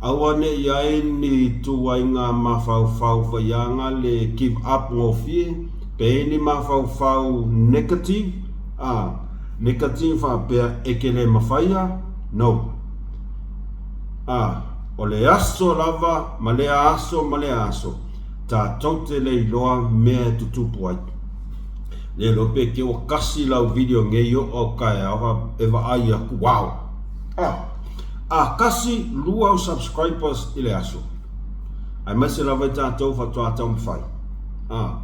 aua ne i ai ni tuaiga mafaufau faiaga le give up gofie, pe ni mafaufau negative, a, Nicotine faapea e te le mafaia? No. A, o le aso lava ma lea aso ma lea aso, tatou te le iloa mea e tutupu ai. Le iloa pe te ua kasi lau video nei o'o au taeao e vaai atu, wow! A, a kasi lua au subscribers i le aso. Aemaise lava i tatou faatoa taumafai. A,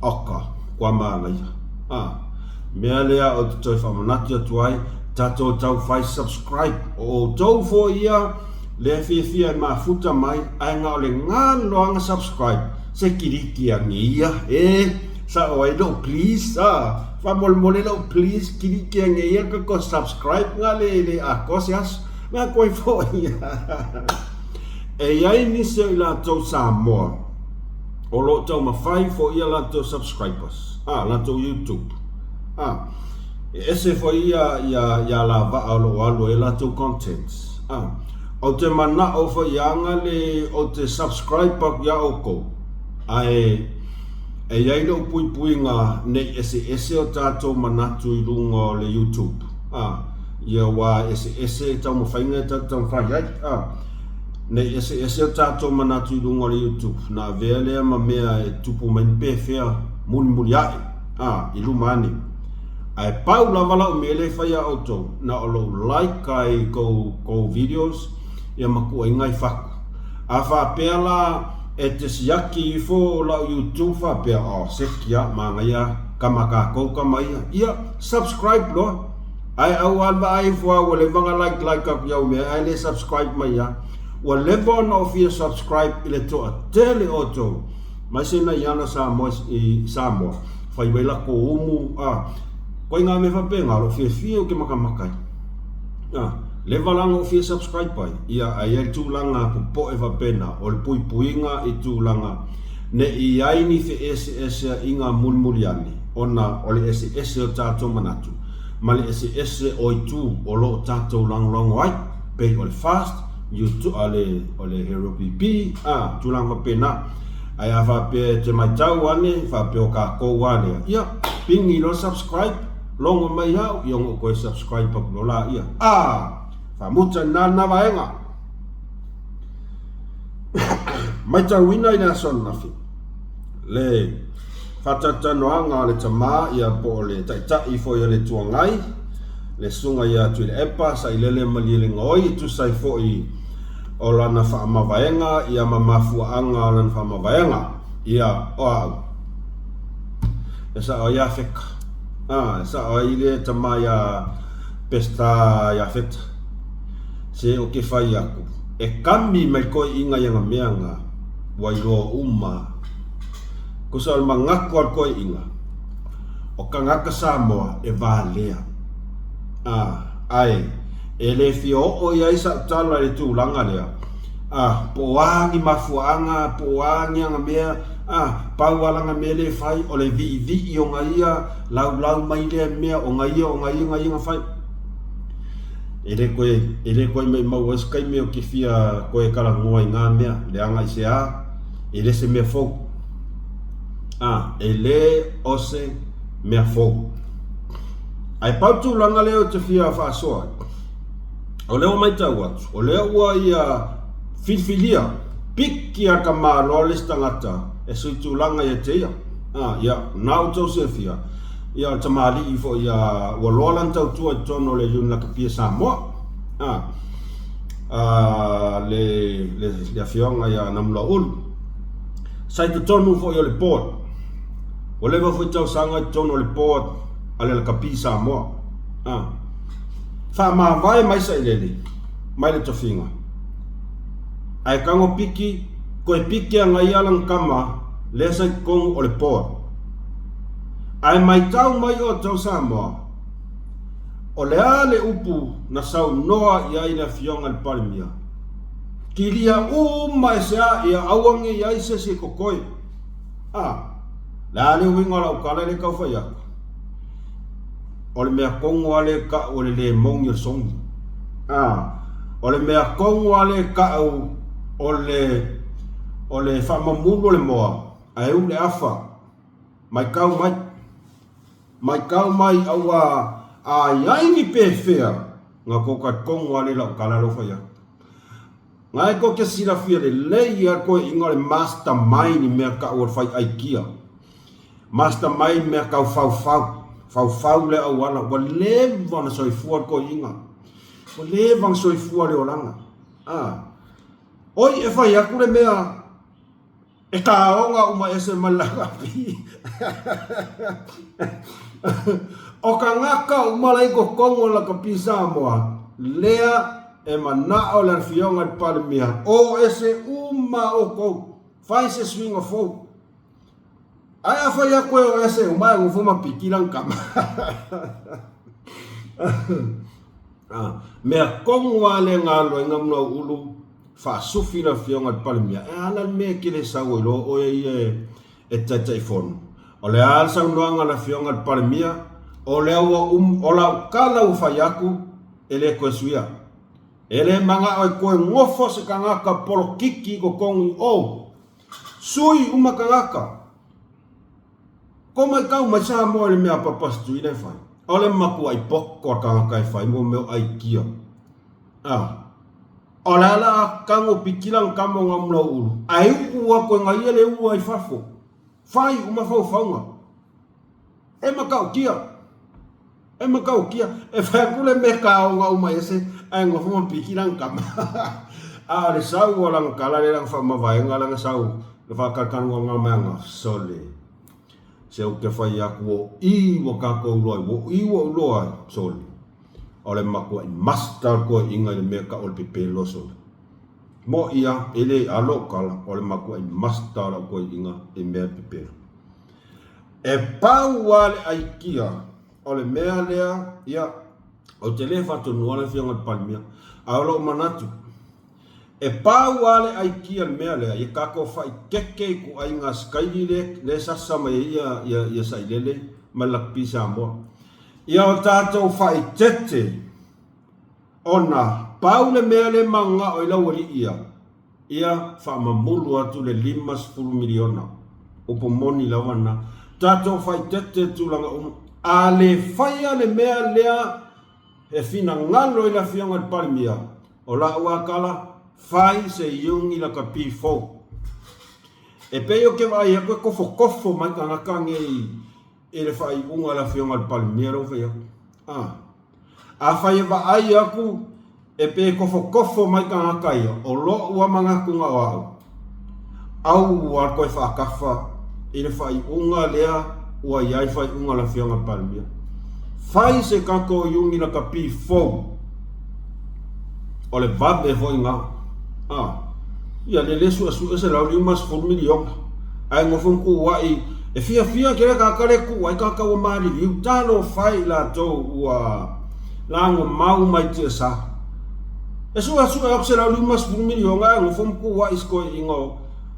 oka, kua manaia. A, mea lea ou te toe faamanatu atu ai, tatou tau fai subscribe, o outou foi ia lea fiafia e mafuta mai, ae na o le galo lava na subscribe, se kiliki ane ia, e, sao ai lou please, a, faamolemole lou please, kiliki ane ia ka ko subscribe na le le atoa se aso, na koe foi ia. E i ai nisi o i latou Samoa, o lo o taumafai foi ia latou subscribers, a, latou YouTube, a, e ese foi ia, ia, ia alavaa o lo o alu ai latou contents, a. Ou te manao foi ia aga le, ou te subscribe aku iā oukou, ae e i ai lou puipuiga nei eseese o tatou manatu i luga o le YouTube, a, ia wā eseese taumafaiga e tatou taumafai ai, a. Nei eseese o tatou manatu i luga o le YouTube, na avea lea ma mea e tupu mai ni pefea mulimuli ae, a, i luma ane. Ae pau lava lau mea lea e fai ia outou, na o lou like ai i kou, kou videos, ia ma kuaiga i faku. A faapea la e te siaki ifo lau YouTube faapea, oh, seki a, manaia a. Kama kakou kama ia. Ia, subscribe loa. Ae aua le vaai ifo a ua leva ona like like aku iau mea ae le subscribe mai a. Ua leva ona ou fia subscribe i le toatele o outou. Mai se nai ana Samoa i Samoa. Fai mai lako umu a. Koe ngā mea faapena o lou fiafia ou te makamaka ai. A, leva la ona ou fia subscribe ai. Ia, ae i ai le tulaga popoe faapena o le puipuiga i tulaga ne i ai ni feeseeseaiga mulimuli ane ona o le eseese o tatou manatu ma le eseese o itu o lo o tatou lagolago ai, pei o le fast, YouTube, a le, o le Hero PP, a, tulaga faapena. Ae a faapea e te matau ane, faapea o kakou a lea, ia, pigi loa subscribe, logo mai au, ia ona ou toe subscribe atu loa laia. A! Faamuta lena lena vaega. Matauina i le aso ananafi le faatalatalanoaga a le tama ia po o le taitai foi o le Itu Agai, le susuga ia Tuilaepa Sailele Malielegaoi e tusa ai foi o lana faamavaega ia ma mafuaaga o lana faamavaega ia o au e sao ai Afeka a e sao ai le tama ia Peseta Iafeta se o ke fai aku e kami mai koiʻiga ia mea nga ua iloa uma. Kusa o le manatu a le koiʻiga o kagaka Samoa e valea. A, ae, e le fia oo i ai sa'u tala i le tulaga lea, a, po o a ni mafuaaga, po o a ni aga mea, a, pau a lana mea lea e fai, o le viivii o na ia, laulau mai lea mea, o na ia, o na ia, na ia na fai. E le koe, e le koe maimau ai se taimi ou te fia koe talanoa i ngā mea, leaga i se a, e le se mea fou. A, e le o se mea fou. Ae pau tulaga lea ou te fia faasoa ai, o lea ua matau atu, o lea ua ia filifilia, piki a ka Malo le isi tagata e sui tulaga ia te ia. A, ia, na outou silafia, ia o le tamalii foi ia ua loa lana tautua i totonu o le Iuni Lakapia Samoa. A, a, le, le, le afioga ia Namulauulu. Sa i totonu foi o le board. Ua leva foi tausaga i totonu o le board a le Lakapi Samoa. A, faamavae mai Sailele mai le tofiga. Ae tago piki, toe piki ana ia lana tama lea sa i totonu o le board. Ae maitau mai outou Samoa, o le a le upu na saunoa i ai le Afioga i le Palemia? Kilia uma e se a ia aua ne i ai se isi e totoe. A, le a le uiga o lau tala lea e tau fai atu? O le mea tonu lava lea e tau o le le moni o le sogi. A, o le mea tonu lava lea e tau o le, o le faamamulu o le moa, ae u le afa. Maitau mai, maitau mai aua a i ai ni pefea na kou talitonu ale lau tala lea ua fai atu. Na e tou te silafia lelei a koe inga o le mastermind i mea tau o le fai aikia. Mastermind mea tau faufau, faufau le auala, ua leva ona soifua le toeaina. Ua leva ona soifua le olaga. Ah. Oi e fai atu le mea E taoga uma ese mai le lakapi. O kagaka uma la i totonu o le lakapi Samoa, lea e manao le Afioga i le Palemia, o ese uma outou, fai se suiga fou. Ae a fai atu e o ese uma, e nofo ma piki lana tama. Mea tonu lava lea na alu ai Gamulauulu faasufi le afioga i le Palemia, e a la le mea e te le sau ai loa oe ia e Taitaifono? O le a le saunoaga a le afioga i le Palemia? O lea ua um, o lau tala ua fai atu, e le toe suia. E le manao e toe nofo se tagata polokiki i totonu i o. Sui uma tagata. Ko maitau mai Samoa i le mea a Papa Situina e fai. O le matuai poto a tagata e fai mo mea o aikia. Ah. O le a la a tago pitila na tama o Gamulauulu, ae uu atu e na ia le ua i fafo. Fai uma faufauga. E matautia. E matautia. E fai atu le mea kaoga uma ese, ae nofo ma piki lana tama. A o le sau o lana tala lea lana faamavaega lana sau, na faatalatalanoaga mai ana, sole. Se ou te fai atu o i ua tatou iloa ai, ua i ua ou iloa ai, sole, o le matuai master le toeaiina i le mea e tau o le pepelo, sole. Moʻi a, e le alo o tala, o le matuai master o lau toeaiina i mea e pepelo. E pau lava le aikia o le mea lea, ia, ou te le faatonuina le Afioga i le Palemia, a o lou manatu, E pau lava le aikia i le mea lea, ia tatou faaitete i ituaiga sikaili lea e sasa mai ai ia Sailele ma le Lakapi Samoa. Ia o tatou faaitete ona pau le mea lea e mananao ai lau alii ia, ia faamamulu atu le $50 miliona. Upu moni lava lena. Tatou faaitete i tulaga uma. A le faia le mea lea E finagalo i le Afioga i le Palemia, o la'u a tala, fai se iugi lakapi fou. E pei ou te vaai atu e tofotofo mai tagata nei i le faaiuga a le Afioga i le Palemia lea ua fai atu. A. Afai e vaai atu e pei e tofotofo mai tagata ia, o lo'u a manatuga o a'u, Aua le toe faatafa i le faaiuga lea ua i ai faaiuga a le Afioga i le Palemia. Fai se tatou iuni lakapi fou. O le vave foi lena. A, ia lea le suesue $150 miliona. Ae nofo ma tuuai, e fiafia tele tagata lea e tuuai tagata ua maliliu. Talofa e i latou ua lagomau mai tiasa. E suesue atu $150 miliona ae nofo ma tuuai i se toeaina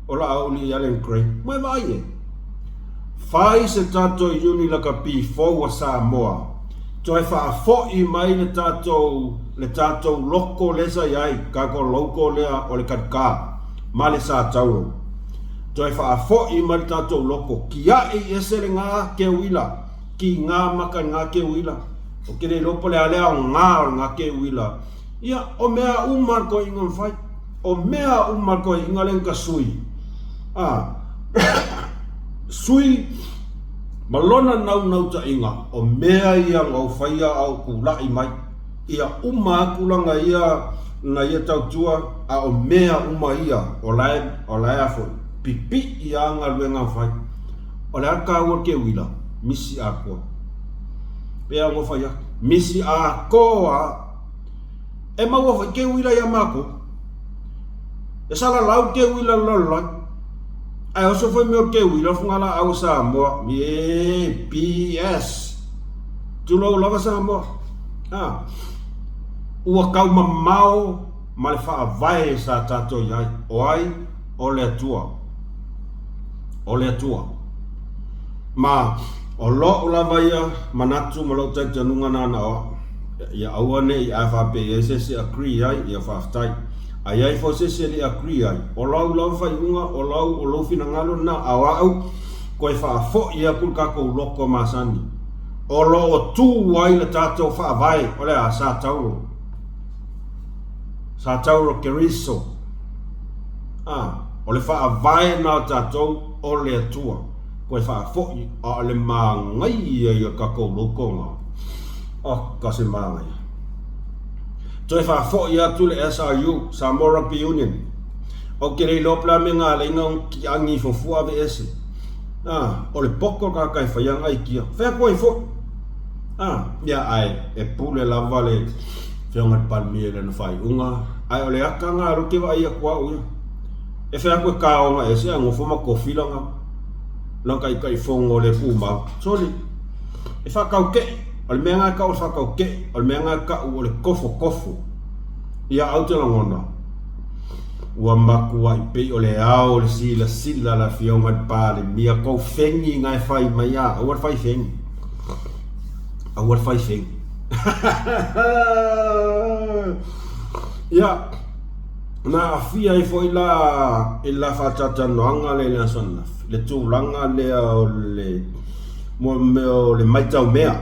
o Laauli Allan Gray. Ma e vaai e. Fai se tatou iuni lakapi fou a Samoa. Toe faafoi mai le tatou le tatou loko lea sa i ai, tatou logo lea o le Kalikā ma le Sa Tauro. Toe faafoi mai le tatou loko. Kia'i ese le gā keuila, ki ngā maka i ngā keuila. Ou te le iloa po o le a le aoga o le gā keuila. Ia, o mea uma le toeaiina na fai. O mea uma le toeaiina lea na ta sui. A, sui ma lona naunautaiga, o mea ia na ou faia a o tulai mai. Ia uma atu lana ia, lana ia tautua, a o mea uma ia, o la e, o la e a foi, pipii lava galuega na fai. O le a le taua o le keuila? Misi atoa. Pea ua fai atu. Misi atoa. E maua foi ke uila ia matou. E salalau ke uila le lalolagi. Ae oso foi mea o ke uila o fugalaau a Samoa. E BS. Tulou lava Samoa. A. Ua tau mamao ma le faavae sa tatou i ai. O ai? O le Atua. O le Atua. Ma o lo'u lava ia manatu ma lo'u talitonuga nana o a'u, ia aua ne i a faapea i ai se isi e agree ai, ia faafetai. A i ai foi se isi e le i agree ai, o lau lava faaiuga, o lau, o lou finagalo lena, a o a'u, toe faafo'i atu le tatou loto masani o lo o tu ai le tatou faavae, o le a? Sa Tauro. Sa Tauro Keriso. A, o le faavae lena o tatou, o le Atua. Toe faafoi, a o le manaia ia o tatou loto na. Oka se manaia. Toe faafoi atu le SRU, Samoa Rugby Union. Ou te le iloa po o le a mea na ala ai ona agi ifo fua aveese. A, o le poto le tagata e faia ana aikia. Fai atu ai foi. A, ia ae e pule lava le Afioga i le Palemia i lana faaiuga. Ae o le ata na lea ou te vaai atu au ia. E fai atu e kaoga ese ae nofo ma tofi lana lana taitaifono le tumau. Soli, e faataute'i. O le mea lena e tau o le faataute'i. O le mea lena e tau o le tofotofo. Ia au te lagona, ua matuai pei o le ao o le silasila a le Afioga i le Palemia, tou fegi na e fai mai a, aua le fai fegi. Aua le fai fegi. Ia, Na aafia ai foi la i la faatalatalanoaga lea i le aso ananafi, le tulaga lea o le mo mea o le matau mea,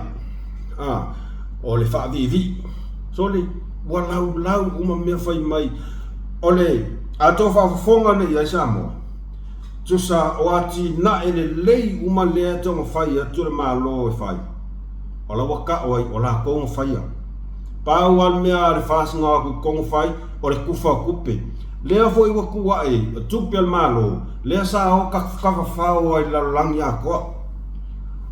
a, o le faaviivii. Sole, ua laulau uma mea fai mai. O le, a outou faafofoga nei i ai Samoa, tusa o atinae lelei uma lea e taumafai atu le Malo e fai, o la ua tau ai o latou na faia. Pau lava le mea a le FAST na o atu i totonu fai, o le tufa o tupe. Lea foi ua tu ae o tupe a le Malo, lea sa o tafafao ai i le lalolagi atoa.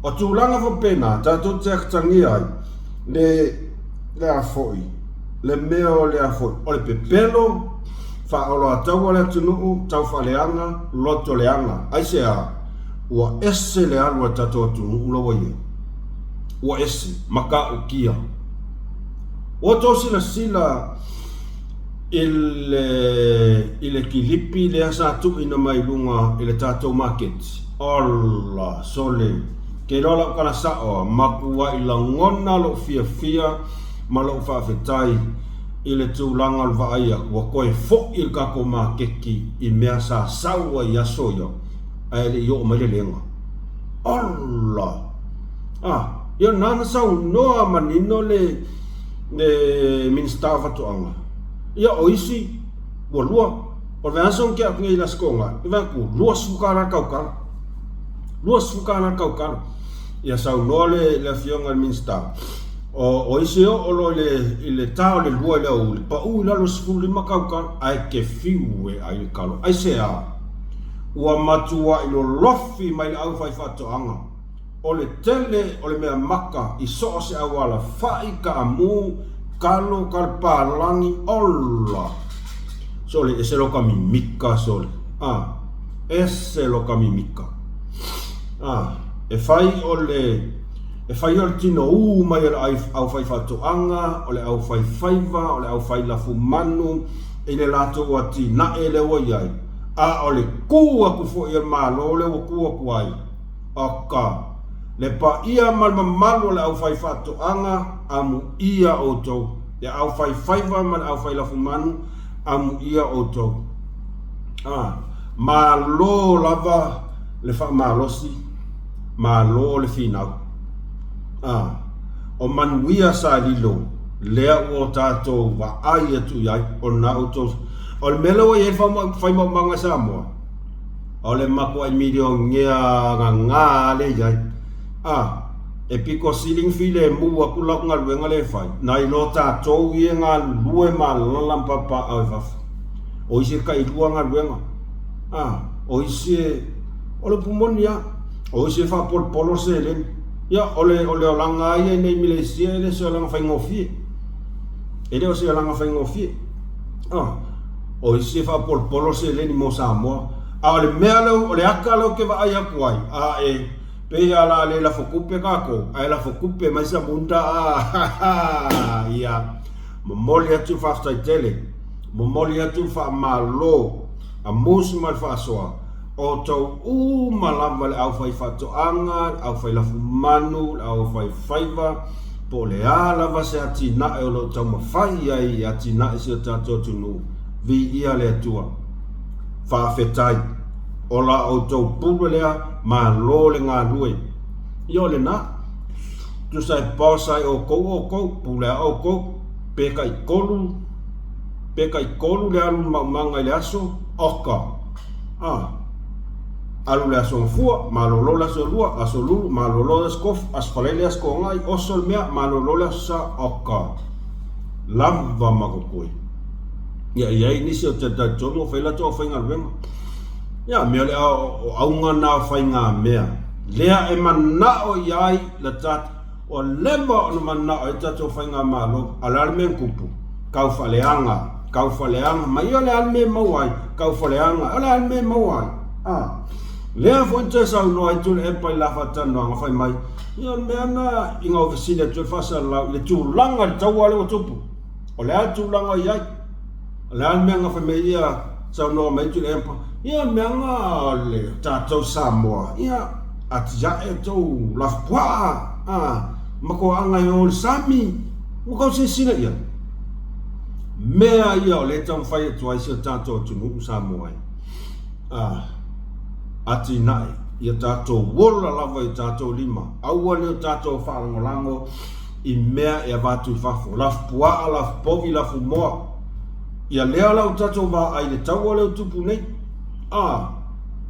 O tulaga faapena tatou te atagia ai le le a foi le mea o le a foi o le pepelo faaoloataua le atunuu tau faaleaga loto leaga. Aisea? Ua ese le alu a le tatou atunuu la ua i ai. Ua ese, matautia. Ua outou silasila i le, i le kilipi lea sa tuuina mai luga i le tatou maketi? Ola, sole, ke iloa lau tala sao a, matuai lagona lou fiafia ma lou faafetai i le tulaga o le vaai atu ua toe foi le tatou maketi i mea sa sau ai i aso ia ae le i oo mai le lega. Ola! Ah, ia na na saunoa manino le le Minisita o Faatoaga. Ia o isi ua lua. O le aso na tea atu nei i le Aso Toonai, e vaai atu, 20 tala le tautala. 20 tala le tautala. Ia saunoa le, le afioga i le Minisita, o, o isi e oo loa i le, i le ta o le lua i le aoauli, pau i lalo i le 15 tautala, ae te fiu e ai le talo. Aisea? Ua matuai lolofi mai le aufaifaatoaga. O le tele o le mea maka i so o se auala fai, kaamu, kalo, kalopalagi, ola! Sole, ese loka mimika, sole. A, ese loka mimika. A, e fai o le, e fai o le tino ū mai o le aufaifaatoaga, o le aufaifaiva, o le aufailafumanu i le latou atinae lea ua i ai, a o le kū atu foi o le Malo lea ua kū atu ai, Aka, le paia ma le mamalu o le aufaifaatoaga, amuia outou, le aufaifaiva ma le aufailafumanu, amuia outou. A, malo lava le faamalosi, malo le finau. A, o manuia sa lilo, lea ua o tatou vaai atu i ai, o lena outou. O le mea lea ua i ai le faimaumaga i Samoa, O le matuai milionea gagā lea i ai. A, e pito sili ona filemu atu lau galuega lea e fai, nai lo tatou ia e galulue malala ma papaaao i fafo. O isi e tailua galuega. A, o isi e, o le upu moni lava, o isi e faapolopolo le seleni. Ia, o le, o le olaga lava ia i inei i Meleisia e le o se olaga faigofie. E le o se olaga faigofie. A. O isi e faapolopolo seleni mo Samoa. A o le mea lea, o le aka lea ou te vaai atu ai, a e pei lava o le a le lafo tupe tatou, ae lafo tupe mai Samunda a ia momoli atu le faafetai tele, momoli atu le faamalo a Musu ma le Faasoa, o outou uma lava le aufaifaatoaga, le aufailafumanu, le aufaifaiva, po o le a lava se atinae o lo o taumafai ai e atinae si o tatou atunuu, viia le Atua. Faafetai. O la outou pule lea, malo le galue. Ia o lena. Tusa e boss ai oukou oukou, pule a oukou, pe taitolu, pe taitolu le alu i le maumaga i le aso, oka. A. Alu le aso Gafua, malolo le aso Lua, aso Lulu, malolo le aso Kofu, aso Falaele, aso Toonai, oso le mea, malolo le aso Sa, oka. Lava ma totoe. Ia, e i ai nisi o te talitonu o fai latou aufaigaluega. Ia, mea o le o auga na o faigamea. Lea e manao i ai le tatou, Ua leva ona manao ai tatou faigamalo, a o le a le mea na tupu? Tau faaleaga, tau faaleaga mai o le a le mea e maua ai? Tau faaleaga, o le a le mea e maua ai? A, lea foi na toe saunoa ai Tuilaepa i le la faatalanoaga fai mai, ia o le mea na ina ua fesili atu ai le faasalalau i le tulaga i le taua lea ua tupu. O le a le tulaga o i ai? O le a le mea na fai mai ai ia saunoa mai Tuilaepa? Ia o le mea na o le tatou Samoa, ia atiae tou lafupuaa, a, ma toaaga e o i le sami, ua tau silasila i ai. Mea ia o lea e taumafai atu ai si o tatou atunuu Samoa e, a, atinae ia tatou ola lava i o tatou lima, aua ne i o tatou faalagolago i mea e avatu i fafo, lafupuaa, lafupovi, lafumoa. Ia lea la ua tatou vaai i le taua lea ua tupu nei. A,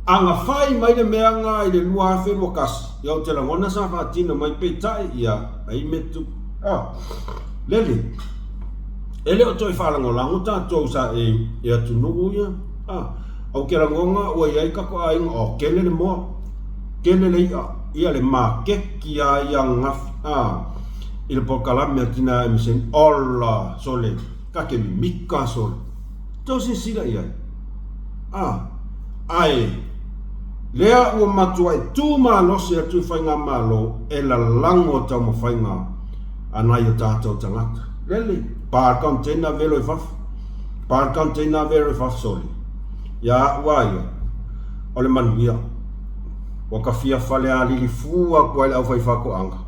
agafai mai le mea nga i le 2021, ia ou te lagona sa faatino mai peitai, ia, ai mea tupu. A, lele, e le o toe faalagolago tatou sa e, e atunuu ia. A, ou te lagona ua i ai tatou aiga, o, tele le moa, tele le i'a. ia le makeki a ia ananafi a i le polokalame a Tina Emerson ola sole ka ke mimika sole tou silasila i ai a ae lea ua matuai tu malosi atu i faigamalo e lalago taumafaiga a nai o tatou tagata lele pa le container velo i fafo pa le container velo i fafo sole ia au a ia o le manuia Ua ka fia falealili fua aku ai le aufaifaatoaga.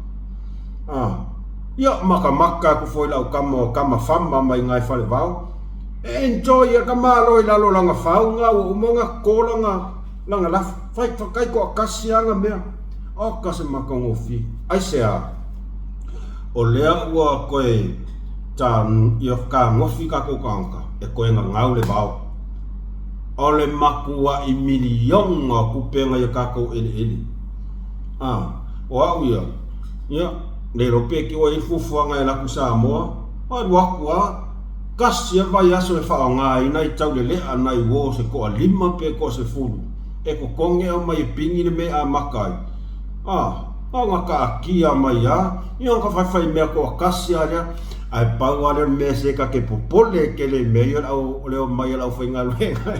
A, ia makamaka aku foi lau kama o kama fama mai ina i Falevao. E enjoy ia ka malo i lalo o lana fau nga ua uma ona toto lana, lana lafo. Fai fakai toatasi lava na mea. Oka se matagofie. Aisea? O lea ua toe ta, ia fetagofi tatou tagata e toe gagau le vao. O le matuaʻi miliona o tupe na i a tatou eleele. A, o au ia, ia, le iloa pe te ua i ai le fuafuaga e alu atu i Samoa, alu atu lava, tasi lava le vaiaso e faaaoga ai nai taulelea nai uo se toalima pe toasefulu e totogi e aumai e pini le mea e amata ai. A, na ona taatia mai lava, ia ona faifai mea toatasi lava lea. Ae pau lava lea o le mea se ta te popole tele i mea ia o le omai a le aufaigaluega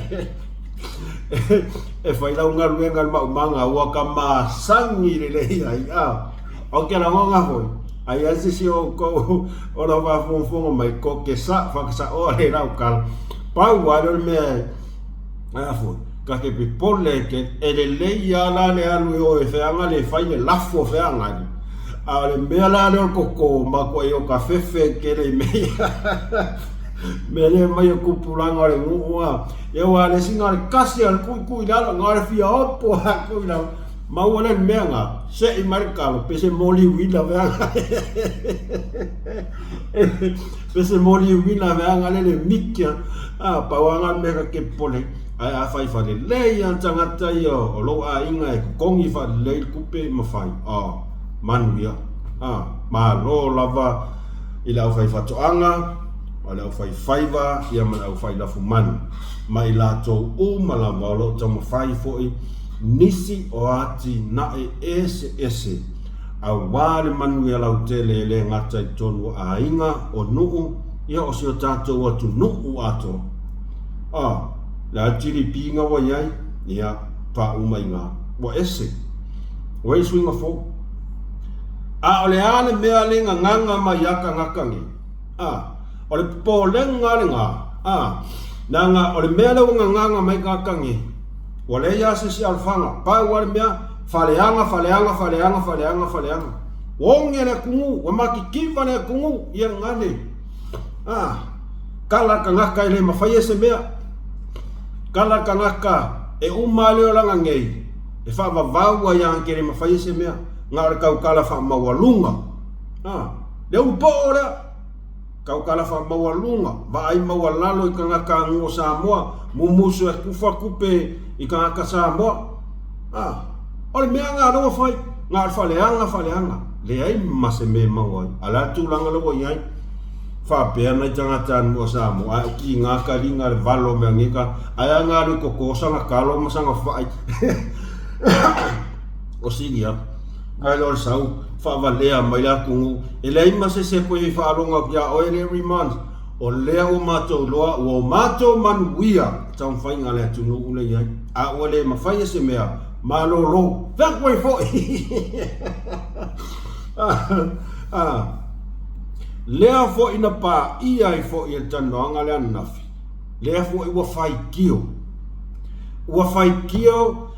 e fai lau galuega i le maumaga ua ka masani lelei ai. A, ou te lagona foi, ai a se isi o outou o lo o faafogafoga mai, ko te sa, whakasaoa le lau tala. Pau lava lea o le mea e, a foi, ta te popole tele, e lelei lava la le alu e o e feaga le fai le lafo feaga ai. A o le mea la lea o le toto, matuai o ka fefe tele i mea ia. Mea lea mai o tupulaga o le nuu a. Ia aua le isi na o le kasi lava o le tuitui i lalo, na o le fia opo lava atu i lalo. Maua lea i le mea na, sei mai le talo, pe se moli uila feaga. Pe se moli uila feaga lea le miki a. A, pau lava na o le mea ta te popole ai. Ae afai faalelei lava le tagata ia o lou aiga e totogi faalelei le tupe ma fai, a, manuia. A, malo lava i le aufaifaatoaga, o le aufaifaiva ia ma le aufailafumanu, ma i latou uma lava o lo o taumafai foi nisi o atinae eseese aua le manuia lautele e le gata i totonu o aiga, o nuu, ia o si o tatou atunuu atoa. A, le a le GDP na ua i ai? Ia, faauma i ina. Ua ese. Ua i ai suiga fou. A o le a le mea le gagaga mai ia tagata nei? A, o le popolega lena. A, leaga o le mea lea ua gagaga mai tagata nei, ua leai lava se isi alofaga. Pau lava le mea, faleaga, faleaga, faleaga, faleaga, faleaga. Ua oge le atunuu, ua matitiva le atunuu, ia gale. A. Kala tagata e le mafaia se mea. Kala tagata e uma lea o lana nei, e faavavau ai a ke le mafaia se mea, na o le taukala faamaualuga. A, le ulu poo lea, taukala faamaualuga, vaai maualalo i tagata a nuu o Samoa, mumusu e kufa kupe i tagata Samoa. A, o le mea na lea ua fai, na o le faaleaga faaleaga, leai ma se mea e maua ai. A o le a le tulaga lea ua i ai? Faapea nai tagata nuu o Samoa, ae o kiga kaliga le valo mea nei ka, ae a nga alu i koko sanga kalo ma sanga fai. O sili atu. Ae loa le sau, faavalea mai le atunuu, e leai ma se isi e toe faalogo atu ia oe le remand. O lea ua matou iloa, ua o matou manuia i taumafaiga a le atunuu lea i ai. A ua le mafai e se mea, malolo, feaku ai foi. Lea foi na paia ai foi e le talanoaga lea ananafi, lea foi ua faitio. Ua faitio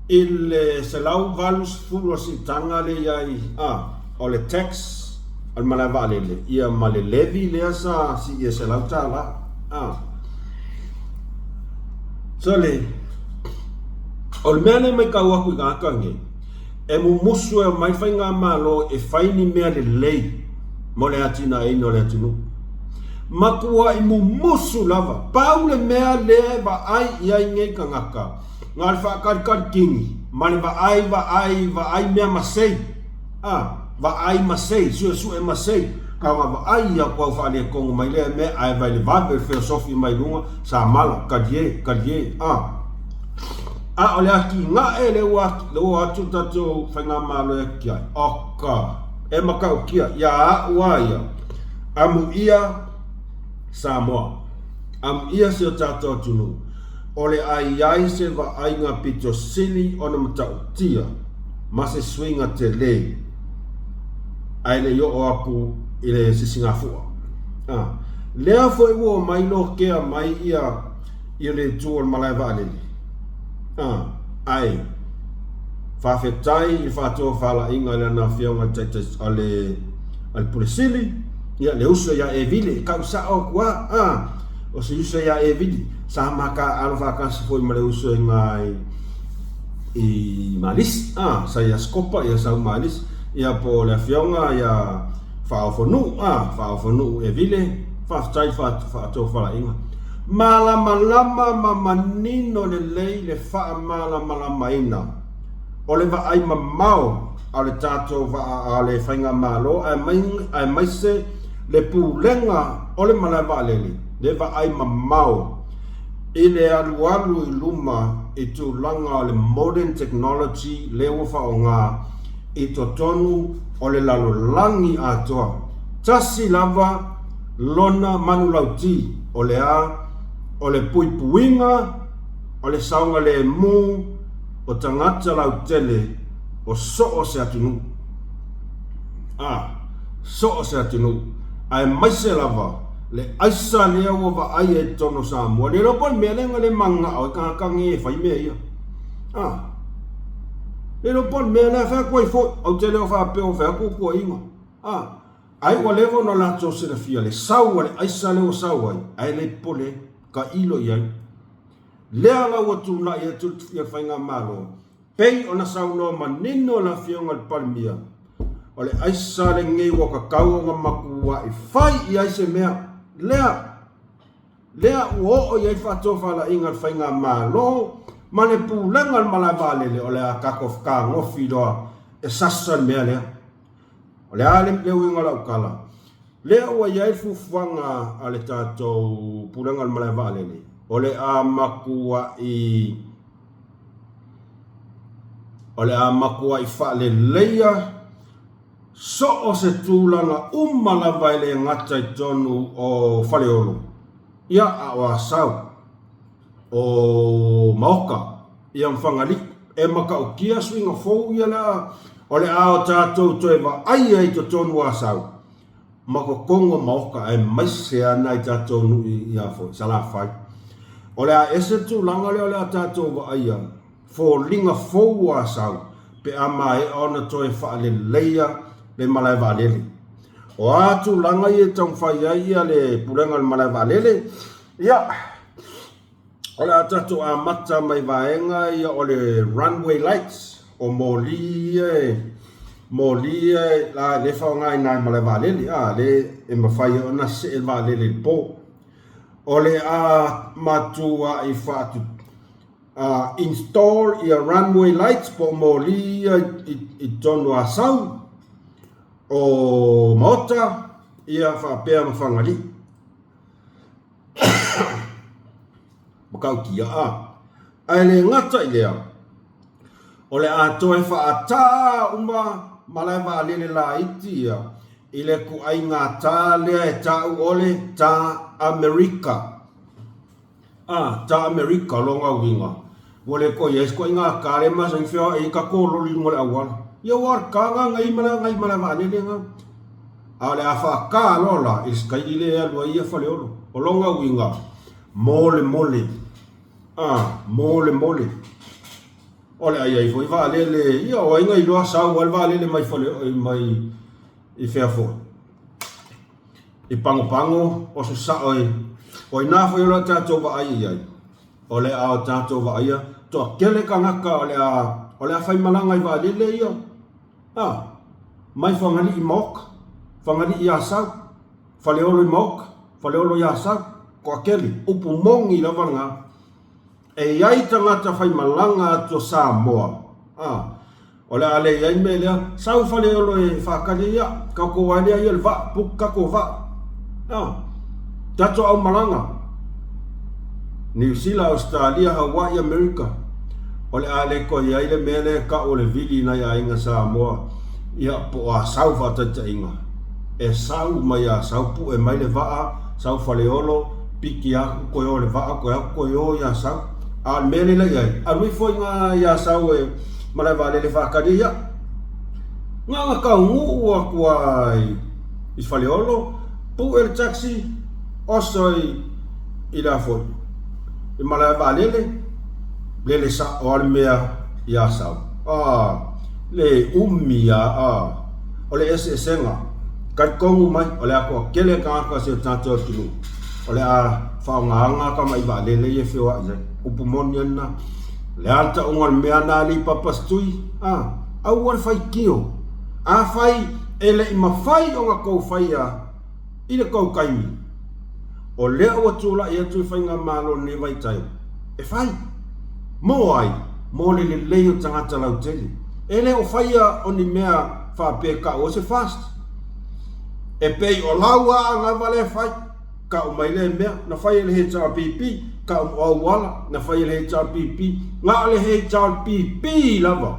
i le 180 o le siitaga lea i ai, a, o le tax o le malae vaalele, ia ma le levy lea sa sii e $100. A. So le, o le mea lea e matau atu i tagata nei, E mumusu e omai faigamalo e fai ni mea lelei mo le atinaeina o le atunuu. Matuai mumusu lava. Pau le mea lea e vaai i ai nei tagata, na o le faatalitali kini ma le vaai, vaai, vaai mea masei. A, vaai masei, suesue masei. Ka ona vaai atu au faaletonu mai lea mea ae vai le vave le feosofi mai luga, samala, talie, talie, a. A o le atinae lea ua o atu le tatou Faigamalo e atiae, oka, e matautia ia au a ia, amuia Samoa, amuia si o tatou atunuu, o le a i ai se vaaiga pito sili ona matautia ma se suiga tele ae le i oo atu i le sisigafua. A lea foi ua omai lokea mai ia ia le itu o le malae vaalele. A, ae faafetai i le faatofalaiga i lana afioga i le taitai a le a le Pule Sili, ia le uso ia Evile, e tau sao atu lava, a, o si uso ia Evile, sa mataaalo faatasi foi ma le uso i ina i i Malisi, a, sa ia Sikopa, ia sau Malisi, ia po o le afioga ia Faaofonuu, a, Faaofonuu Evile, faafetai i le faatofalaiga. Malamalama ma manino lelei le faamalamalamaina o le vaai mamao a le tatou vaa a le Faigamalo aemaise le Pulega o le Malae Vaalele, le vaai mamao i le alualu i luma i tulaga o le modern technology lea ua faaaoga i totonu o le lalolagi atoa. Tasi lava lona manulauti, o le a? O le puipuiga o le saogalemu o tagata lautele o so o se atunuu. A, so o se atunuu, aemaise lava le aisa lea ua vaaia i totonu o Samoa. Le iloa po o le mea lea na le mananao ai tagata nei e fai mea ia. A, le iloa po o le mea lea, fai atu ai foi, ou te le o faapea ua fai atu tuuaiga. A, ai ua leva ona latou silafia le sau a le aisa lea ua sau ai, ae le popole, tailo i ai. Lea la ua tulai atu le Faigamalo, pei ona saunoa manino le Afioga i le Palemia, o le aisa lenei ua tatau ona matuai fai i ai se mea. Lea, lea ua oo i ai le faatofalaiga a le Faigamalo ma le Pulega o le Malae Vaalele, o le a tatou fetagofi loa e sasa le mea lea. O le a le uiga o lau tala? Lea ua i ai le fuafuaga a le tatou Pulega o le Malae Vaalele, o le a matuai o le a matuai faaleleia so o se tulaga uma lava e le gata i totonu o Faleolo, ia a o Asau. o Maoka, ia ma Fagalii. E matautia suiga fou ia la o le a o tatou toe vaai ai i totonu o Asau ma totonu o Maoka aemaise lava nai tatou nuu i a foi Salafai. O le a ese le tulaga lea o le a tatou vaaia foliga fou o Asau pe a maea ona toe faaleleia le malae vaalele. O a tulaga ia e taumafai ai ia le Pulega o le Malae Vaalele, Ia, o le a tatou amata mai vaega ia o le runway lights, o moli ia e, moli ia e, la, le faaaogaina ai ma le vaalele, a, le e mafai ai ona see le vaalele i le po. O le a matuai faatu, a, install ia runway lights po o moli ia i, i totonu o Asau, o Maota, ia faapea ma Fagalii. Matautia a. Ae le gata i lea, o le a toe faatā uma malae vaalele laiti ia i le ituaiga tā lea e ta'u o le tā Amerika. A, tā Amerika, lona uiga, ua le toe i ai se ituaiga tā lea e masani feoai ai tatou loli i luga o le auala. Ia aua o le tā lena na i ai malae vaalele na. A o le a faatā loa la i le setaili lea e alu ai ia Faleolo. O lona uiga, molemole. A, molemole. O le a i ai foi vaalele, ia o ai na iloa sau lava le vaalele mai Fale, mai i fea foi. I Pagopago, oso sao i, o ina foi o le a tatou vaai i ai. O le a o tatou vaaia, toatele tagata o le a, o le a faimalaga i vaalele ia. A, mai Fagalii i Maoka, Fagalii i Asau, Faleolo i Maoka, Faleolo i Asau, toatele, upu moni lava lena. E i ai tagata faimalaga atu o Samoa, a, o le a le i ai le mea lea, sau Faleolo e faatali ai au, tatou ae lea ia le vaa, book tatou vaa, a, tatou aumalaga, Niu Sila, Ausetalia, Hawaii, Amerika. O le a le toe i ai le mea lea e tau o le vili i nai aiga Samoa, ia, po o Asau faataitaiga. E sau mai Asau, pue mai le vaa, sau Faleolo, piki atu toe o le vaa, toe atu toe o i Asau. A o le mea lea la i ai, alu ifo i ina i Asau e malae vaalele faatali ai au. Na ona taunuu atu lava i Faleolo, pue le taxi, oso i le a foi, i malae vaalele, lele sao lava le mea i Asau. Ah, le umi lava, ah, o le eseesega. Talitonu mai, o le a toatele tagata o si o tatou atunuu o le a faaaogaina tamai vaalele ia e feoai ai. Upu moni lava lena. O le a le tauga o le mea na Aleipapa Stui? Ah, aua le faitio. Afai e le i mafai ona tou faia i le tou taimi, o lea ua tulai atu le Faigamalo i lenei vaitaimi e fai. Mo ai? Mo le lelei o tagata lautele. E le o faia o ni mea faapea e tau ai se fast. E pei o lau aa lava lea e fai. Tau mai lea mea, na fai e le HRPP, tau mo auala, na fai e le HRPP, na o le HRPP lava.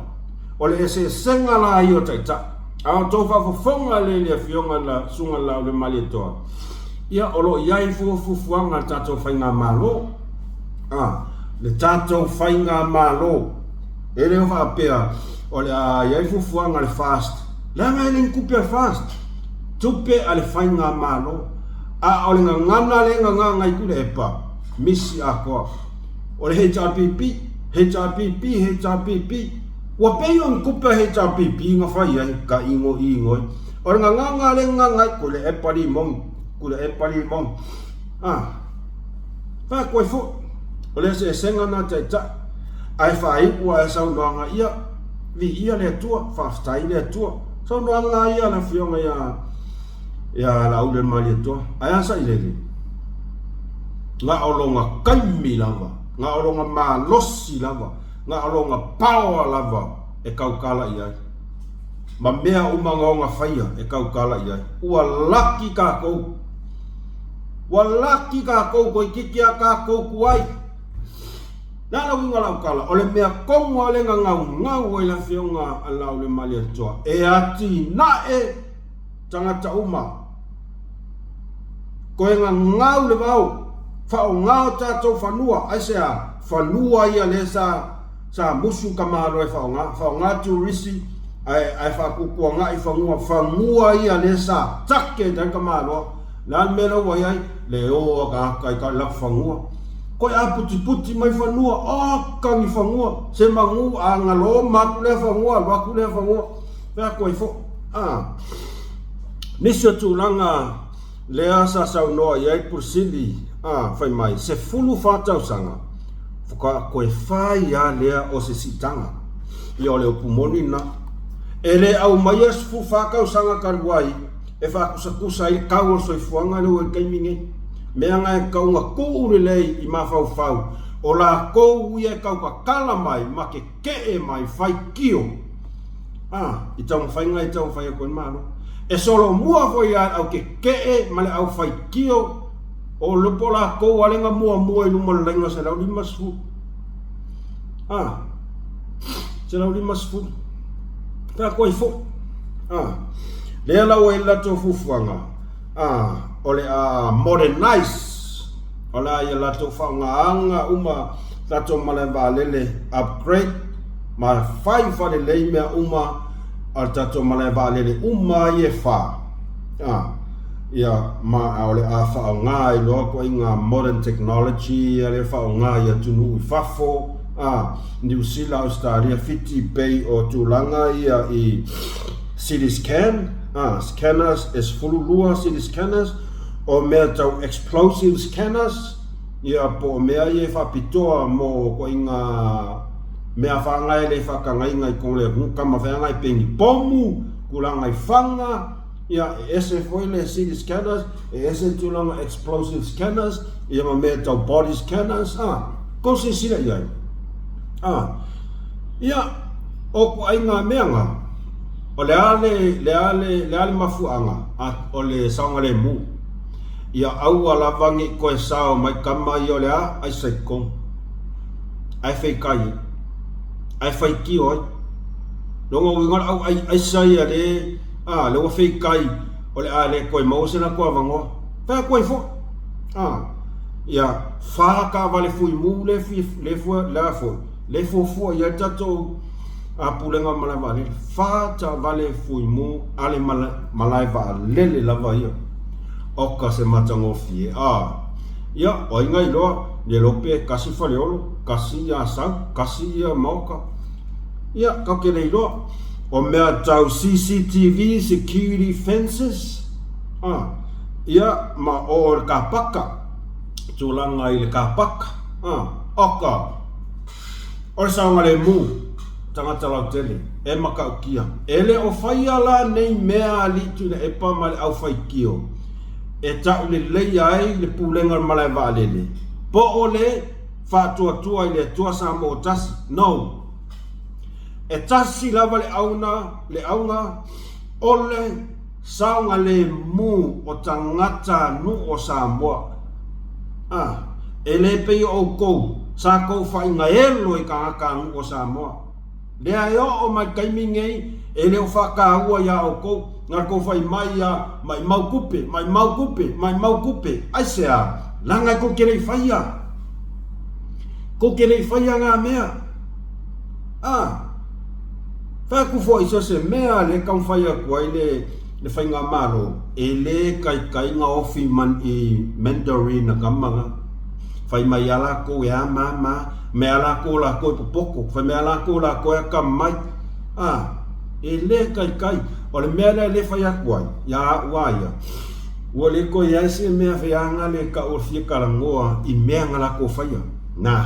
O le eseesega la ia o taitai. A o tou faafofoga lea i le Afioga i le Susuga i le Laauliamalietoa, ia o lo o i ai fuafuaga a le tatou Faigamalo. A, le tatou Faigamalo. E le o faapea o le a i ai fuafuaga a le FAST, leaga e le ni tupe a le FAST, tupe a le Faigamalo. A o le gagana lea e gagana ai Tuilaepa, misi atoa. O le HRPP, HRPP, HRPP, ua pei o ni tupe a HRPP na fai ai ka igo igo ai. O le gagana lea e gagana ai, Tuilaepa limoni, Tuilaepa limoni. A, fai atu ai foi, o le eseesega lena taitai. Ae faaiu lava i saunoaga ia, viia le Atua, faafetai le Atua. Saunoaga lava ia a le Afioga ia ia Laauli o le Malietoa. Ae a Sailele? Na o lona taimi lava, na o lona malosi lava, na o lona power lava e tautala i ai. Ma mea uma na ona faia e tautala i ai. Ua laki tatou. Ua laki tatou toeitiiti a tatou tuai. Le a le uiga o lau tala? O le mea tonu lava lea na naunau ai le Afioga a Laauli o le Malietoa e atinae tagata uma. Toe gagau le vao, faaaoga o tatou fanua, aisea? Fanua ia lea sa sa musu tamaloa e faaaoga, faaaoga turisi ae ae faatuatuanai fanua, fanua ia lea sa take ai tamaloa. Le a le mea la ua i ai? Le o a tagata i latou fanua. Koe aputiputi mai fanua, oka ni fanua, se manu a galoma atu lea fanua, alu atu lea fanua. Fai atu ai foi. A. Nisi o tulaga lea sa saunoa i ai Pule Sili, a, fai mai, 14 tausaga, faatoa toe fai lava lea o se siitaga. Ia o le upu moni lena. E le aumaia 14 tausaga talu ai e faatusatusa ai le tau o le soifuaga lea ua i le taimi nei. Mea na e tatau ona tuu lelei i mafaufau o latou ia e tautatala mai ma tetee mai faitio a, i taumafaiga e taumafai atu ai le Malo. E solomua foi lava le au tetee ma le au faitio o le po latou lava lea na muamua i luma o le laina 150. A, 150. Fai atu ai foi. A, lea la ua i ai le latou fuafuaga, a, o le a modernize, o le a ia latou faaaogaina uma latou malae vaalele upgrade ma fai faalelei mea uma a le tatou malae vaalele uma ia e fa. A, ia, ma o le a faaaoga ai loa ituaiga modern technology ia lea e faaaoga i atunuu i fafo, a, Niu Sila, Ausetalia, Fiti, pei o tulaga ia i CT scan, a, scanners e 12 CT scanners, o mea tau explosive scanners, ia po o mea ia e faapitoa mo ituaiga mea whangai le whakangaiga i kong le atunuu, kama wheangai pei ni pomu, tulaga i faga, ia e ese foi le CT scanners, e ese le tulaga explosive scanners, ia ma mea tau body scanners, a, kou silasila i ai. A, ia, o ituaiga mea na, o le a le, le a le, le a le mafuaaga, a, o le saogalemu. Ia aua lava ne i toe sao mai tama ia o le a, ai saitonu. Ae feitai ai. Ae faitio ai. Lona uiga o le au ai aisa ia le, a, lea ua feikai o le a le toe maua se latou avanoa. Fai atu ai foi. A, ia, fa taavale fuimu le fia, le fua, le a foi, le fuafua i ai le tatou a, Pulega o Malae Vaalele. Fa taavale fuimu a le malae vaalele lava ia. Oka se matagofie, a. Ia, o ai na iloa, le iloa pe kasi Faleolo, kasi Asau, kasi ia Maoka. Ia, kau ke le iloa. O mea tau CCTV security fences, a, ia, ma o le kapaka, tulaga i le kapaka, a, oka. O le saogalemu, tagata lautele, e matautia. E le o faia la nei mea a Alii Tuilaepa ma le aufaitio e tau leleia ai le pulega o le malae vaalele, po o le faatuatua i le Atua Samoa tasi. No. E tasi lava le auna, le auga o le saogalemu o tagatanuu o Samoa. A, e le pei o outou, sa tou faaigaelo i tagatanuu o Samoa. Lea e oo mai le taimi nei, e le o faataua iā outou, na le tou fai mai a, maimau tupe, maimau tupe, maimau tupe. Aisea? Leaga e tou te le i faia. Tou te le i faia na mea. A, fai atu foi so se mea lea e taumafai atu ai le, le faigamalo, e le taitai na ofi man, i Mandarin a tama na. Fai mai a lakou e a ma ma, mai a lakou lakou e popoto, fai mai a lakou lakou e akamai. A, e le taitai. O le mea lea le fai atu ai, ia au a ia, ua le toe i ai se mea feaga le tau o le fia talanoa i mea na lakou faia. Na.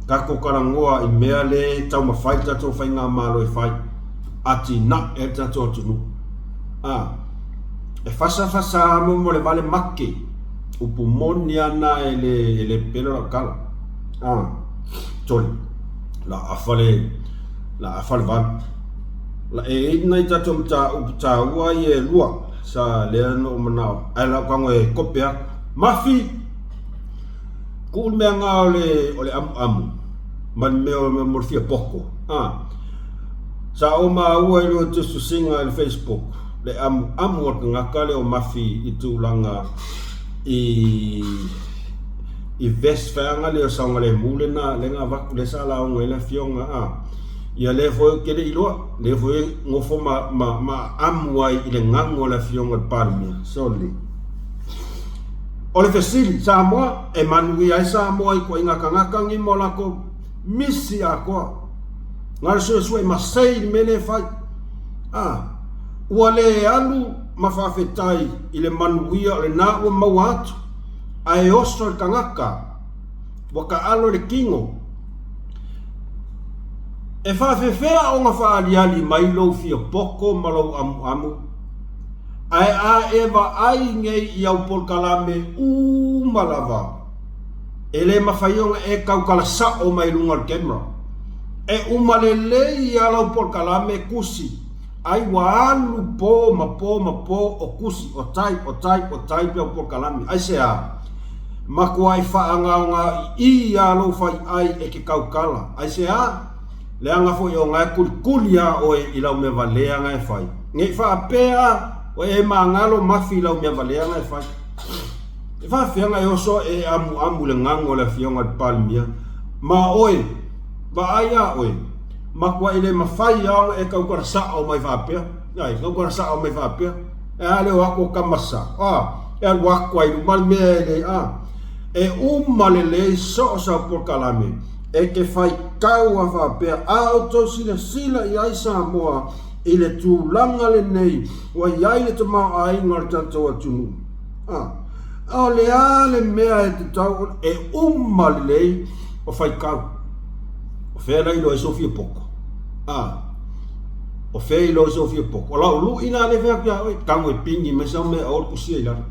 Tatou talanoa i mea le taumafai le tatou faigamalo e fai, atinae ai le tatou atunuu. A, e fasafasa a mo le vale make, upu moni a na e le, e le pepelo lau tala. A, sorry, la afa le, la afa le valu. La e i nai tatou mataupu taua ia e lua, sa lea na ou manao, ae la ou tago e kope atu. Mafi! Kuu le mea nga o le, o le amuamu ma le mea mo le fia poko. A. Sa ou maua i lua tusitusiga i le Facebook le amuamu o le tagata lea o Mafi i tulaga i i vest feaga lea o saogalemu lena lena avatu lea sa lauga ai le afioga a. Ia lea foi ou te le i iloa, lea foi nofo ma ma ma amu ai i le gagu o le afioga i le Palemia. Sole. O le fesili, Samoa, e manuia ai Samoa i ituaiga tagata nei ma o latou misi atoa. Na o le suesue masei i le mea lea e fai. A, ua le alu ma faafetai i le manuia o lena ua maua atu, ae oso le tagata, ua taalo i le tino. E faafefea ona faaaliali mai lou fia poto ma lou amuamu? Ae a e vaai nei i au polokalame uma lava, e le mafai ona e tautala sao mai luga o le camera. E uma lelei lava lau polokalame tusi, ai ua alu po ma po ma po o tusi, o type, o type, o type au polokalame. Aisea? Matuai faagaogaoi'i lava lou fai'ai e ke tautala. Aisea? Leaga foi o na e kulikuli a oe i lau mea valea na e fai. Nei faapea o e magalo mafi i lau mea valea na e fai. E faafefea na e oso e amuamu i le gagu o le afioga i le Palemia ma oe, vaai a oe, matuai le mafai a ona e tautala sao mai faapea, ai, tautala sao mai faapea, e a le o atu o tama sa, a, e alu atu ai i luma le mea e le, a, e uma lelei so o sau polokalame. E te faitau a faapea, a outou silasila i ai Samoa i le tulaga lenei ua i ai le tamaoaiga o le tatou atunuu? A, o le a le mea e tatau ona e uma lelei o faitau? O fea la iloa ai sou fia poto? A, o fea iloa ai sou fia poto? O lau lui la lea e fai atu ia oe, tago e pigi mai sau mea aua le tusia i lalo.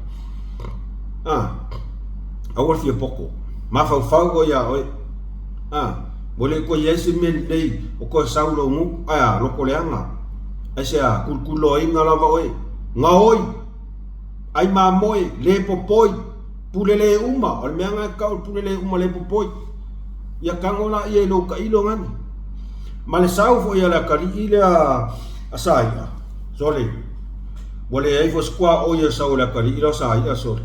A, aua le fia poto. Mafaufau oe iā oe. A, ua le toe i ai se mea lelei o toe sau i lou nuu, ae a, loko leaga. Aisea, kulikuloaina lava oe. Gaoi, ai mamoe, le popoi, pule le uma, o le mea lena e tau o le pule le uma le popoi. Ia tago laia i lou tailo nani. Ma le sau foi a le atalii lea a Saia, sole, ua leai foi se tuaoi a sau a le atalii lea o Saia, sole.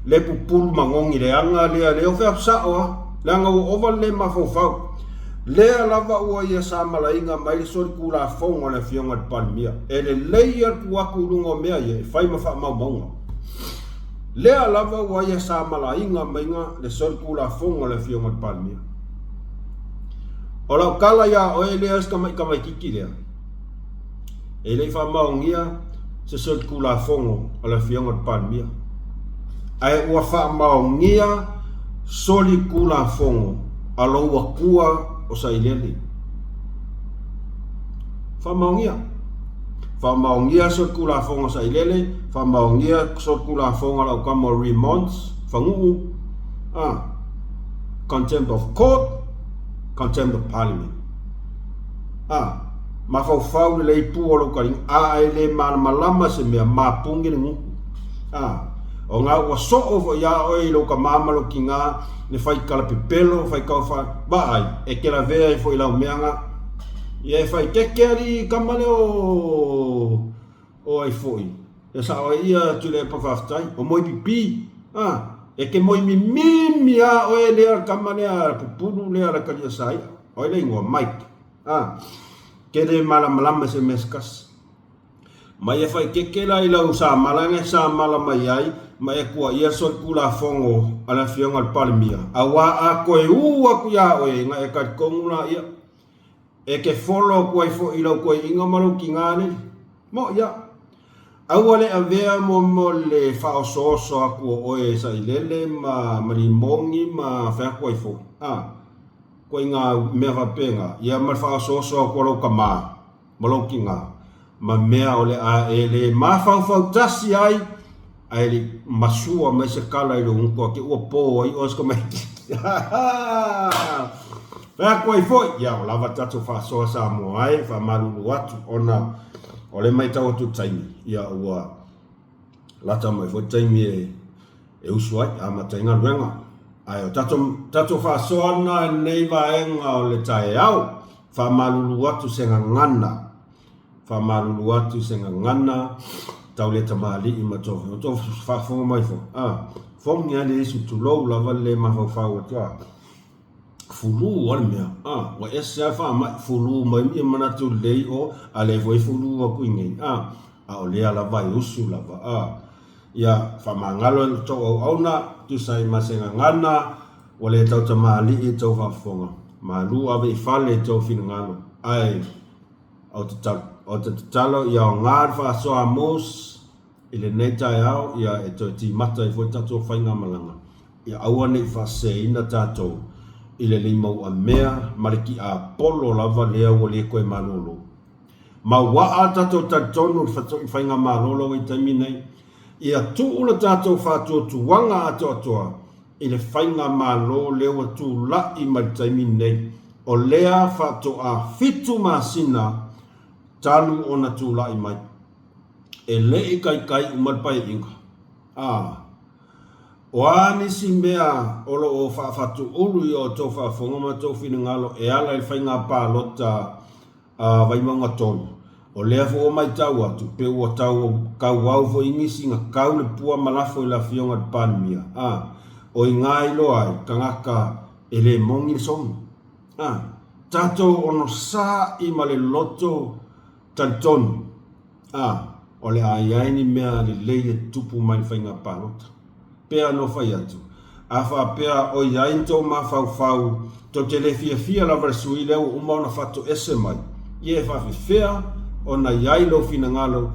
Le pupulu magogi leaga lea, lea o fea sao a, leaga ua ova le le mafaufau. Lea lava ua ia samalaina mai le solitulafono a le Afioga i le Palemia, e lelei ia le tuu atu i luga o mea ia e fai ma faamaumauga. Lea lava ua ia samalaina maiga le solitulafono a le Afioga i le Palemia. O lau tala iā oe lea si tamai tamaititi lea, e le i faamaonia se solitulafono a le Afioga i le Palemia, ae ua faamaonia solitulafono a lou atua o Sailele. Faamaonia. Faamaonia solitulafono a Sailele, faamaonia solitulafono a lau tama o Remons, Fanuu, a, contempt of court, contempt of parliament. A, mafaufau lelei pu o lou taliga, a e le malamalama se mea, mapuni le gutu. A, o ga ua soo foi iā oe i lou tamā ma lou tinā, le fai tala pepelo, fai tau fa, vaai, e te lavea ai foi i lau mea ga. Ia e fai keke alii tama lea o, o ai foi, e sao ai ia Tuilaepa faafetai, o Moepipi, a, e te moe mimimi a oe lea tama lea pupulu lea la talia saia, o ai le igoa, Mike, a, te le malamalama i se mea se tasi. Ma ia faikeke la i lau samala na e samala mai ai ma e tuaia solitulafono a le Afioga i le Palemia, auā a toe ū atu iā oe na e talitonu laia, e te folo atu ai foi i lau toeaina ma lou tinā lele. Moʻi a! Aua le avea mo mo le faaosooso atu o oe e Sailele ma ma Limogi ma fai atu ai foi, a, koiga mea faapena, ia ma le faaosooso atu o lou tamā. ma lou tinā, ma mea o le a e le mafaufau tasi ai, ae le i masua mai se kala i lou gutu ake ua po ai oe se tamaitiiti. Fai atu ai foi, ia o lava tatou faasoa Samoa ai, faamalulu atu ona o le matau atu i le taimi, ia ua lata mai foi le taimi e e usu ai, amata ai galuega. Ae o tatou, tatou faasoa lena i lenei vaega o le taeao, faamalulu atu se gagana, faamalulu atu se gagana tau le tamalii ma tou, tou faafofoga mai foi, a, fogi lava le Iesu tulou lava le le mafaufau atu a. Fulu a le mea, a, ua ese lava le faamai, fulu mai ia manatu lelei o, a lea foi e fulu atu i inei, a, a o lea lava e usu lava, a. Ia faamagalo e lo tou auauna, tusa ai ma se gagana, ua le tautamalii i tou faafofoga. Malu ave i fale i tou finagalo, ae ou te ou te tatalo ia aoga le faasoa a Mose i lenei taeao, ia e toe timata ai foi tatou faigamalaga, ia aua ne i faaseseina tatou i le limauamea ma le tiapolo lava lea ua le toe malolo. Mauaa tatou talitonu i le faigamalo lea ua i taimi nei. Ia tuu le tatou faatuatuaga atoatoa i le faigamalo lea ua tulai mai le taimi nei, o lea faatoa fitu masina talu ona tulai mai. E le i taitai uma le Paeaiga. A O a nisi mea o lo o faafatuulu i o outou faafofoga ma outou finagalo e ala i le faiga palota a Vaimauga 3, o lea foi ua matau atu pe ua tau tauau foi nisi na tau le pua ma lafo i le Afioga i le Palemia, a, o i ga iloa ai tagata e le moni le sogi. A, tatou onosa'i ma le loto talitonu, a, o le a i ai ni mea lelei e tutupu mai i le faiga palota. Pea no fai atu, A faapea o i ai ni tou mafaufau, tou te le fiafia lava i le sui lea ua uma ona fatoese mai, ia e faafefea ona i ai lou finagalo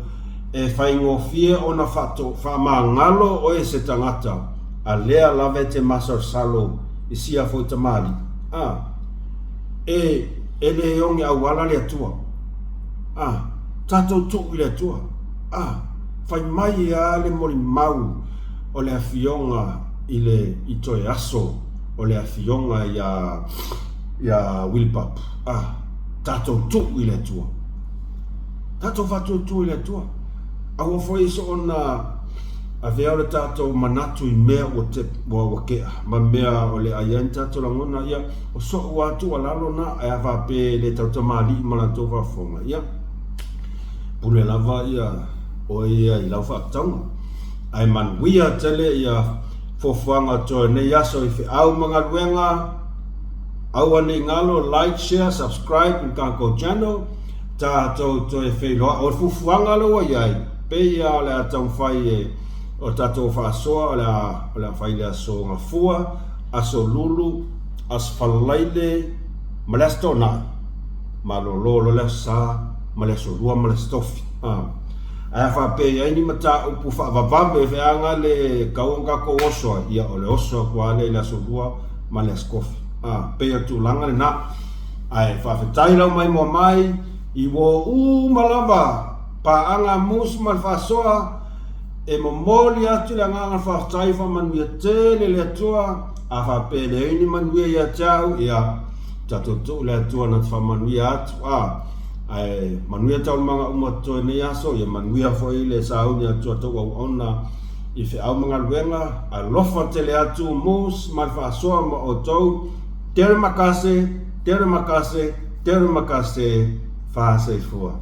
e faigofie ona faamagalo oe se tagata, a lea lava e te masalosalo i sia foi tamalii? A, e, e le oge auala le Atua. A, tatou tuu i le Atua. A, fai mai a le molimau o le afioga i le i toe aso o le afioga iā iā Willipapu, a, tatou tuu i le Atua. Tatou faatuatua i le Atua. Aua foi soona Avea o le tatou manatu i mea ua te, ua, ua tea, ma mea o le a i ai ni tatou lagona, ia, o so'u lava tuualalo na, ae a faapea e le tautamalii ma latou faafofoga, ia, pule lava ia oe ia i lau faatatauga. Ae manuia tele ia fuafuaga o toe nei aso i feau ma galuega, aua ne i galo, like, share, subscribe i le tatou channel, tatou toe feiloai. O le fuafuaga lea ua i ai, pei lava o le a taumafai e o tatou faasoa o le a, o le a fai i le aso Gafua, aso Lulu, aso Falaile ma le aso Toonai. Malolo loa le aso Sa ma le aso Lua ma le aso Tofi. A. Ae a faapea e i ai ni mataupu faavavave feaga le tau ona tatou oso ai, ia o le oso atu lava lea i le aso Lua ma le aso Tofi. A, pei o le tulaga lena. Ae faafetai lau maimoa mai i uo uma lava paaga mus ma le faasoa e momoli atu le agaga faafetai faamanuia tele le Atua a faapea e leai ni manuia ia te au ia tatou tuu le Atua na te faamanuia atu a ae manuia taualumaga uma totoe nei aso ia manuia foi le sauni atu a tou auauna i feau ma galuega alofa tele atu mus ma le faasoa ma outou Terima kasih, terima kasih, terima kasih. Faasoifua.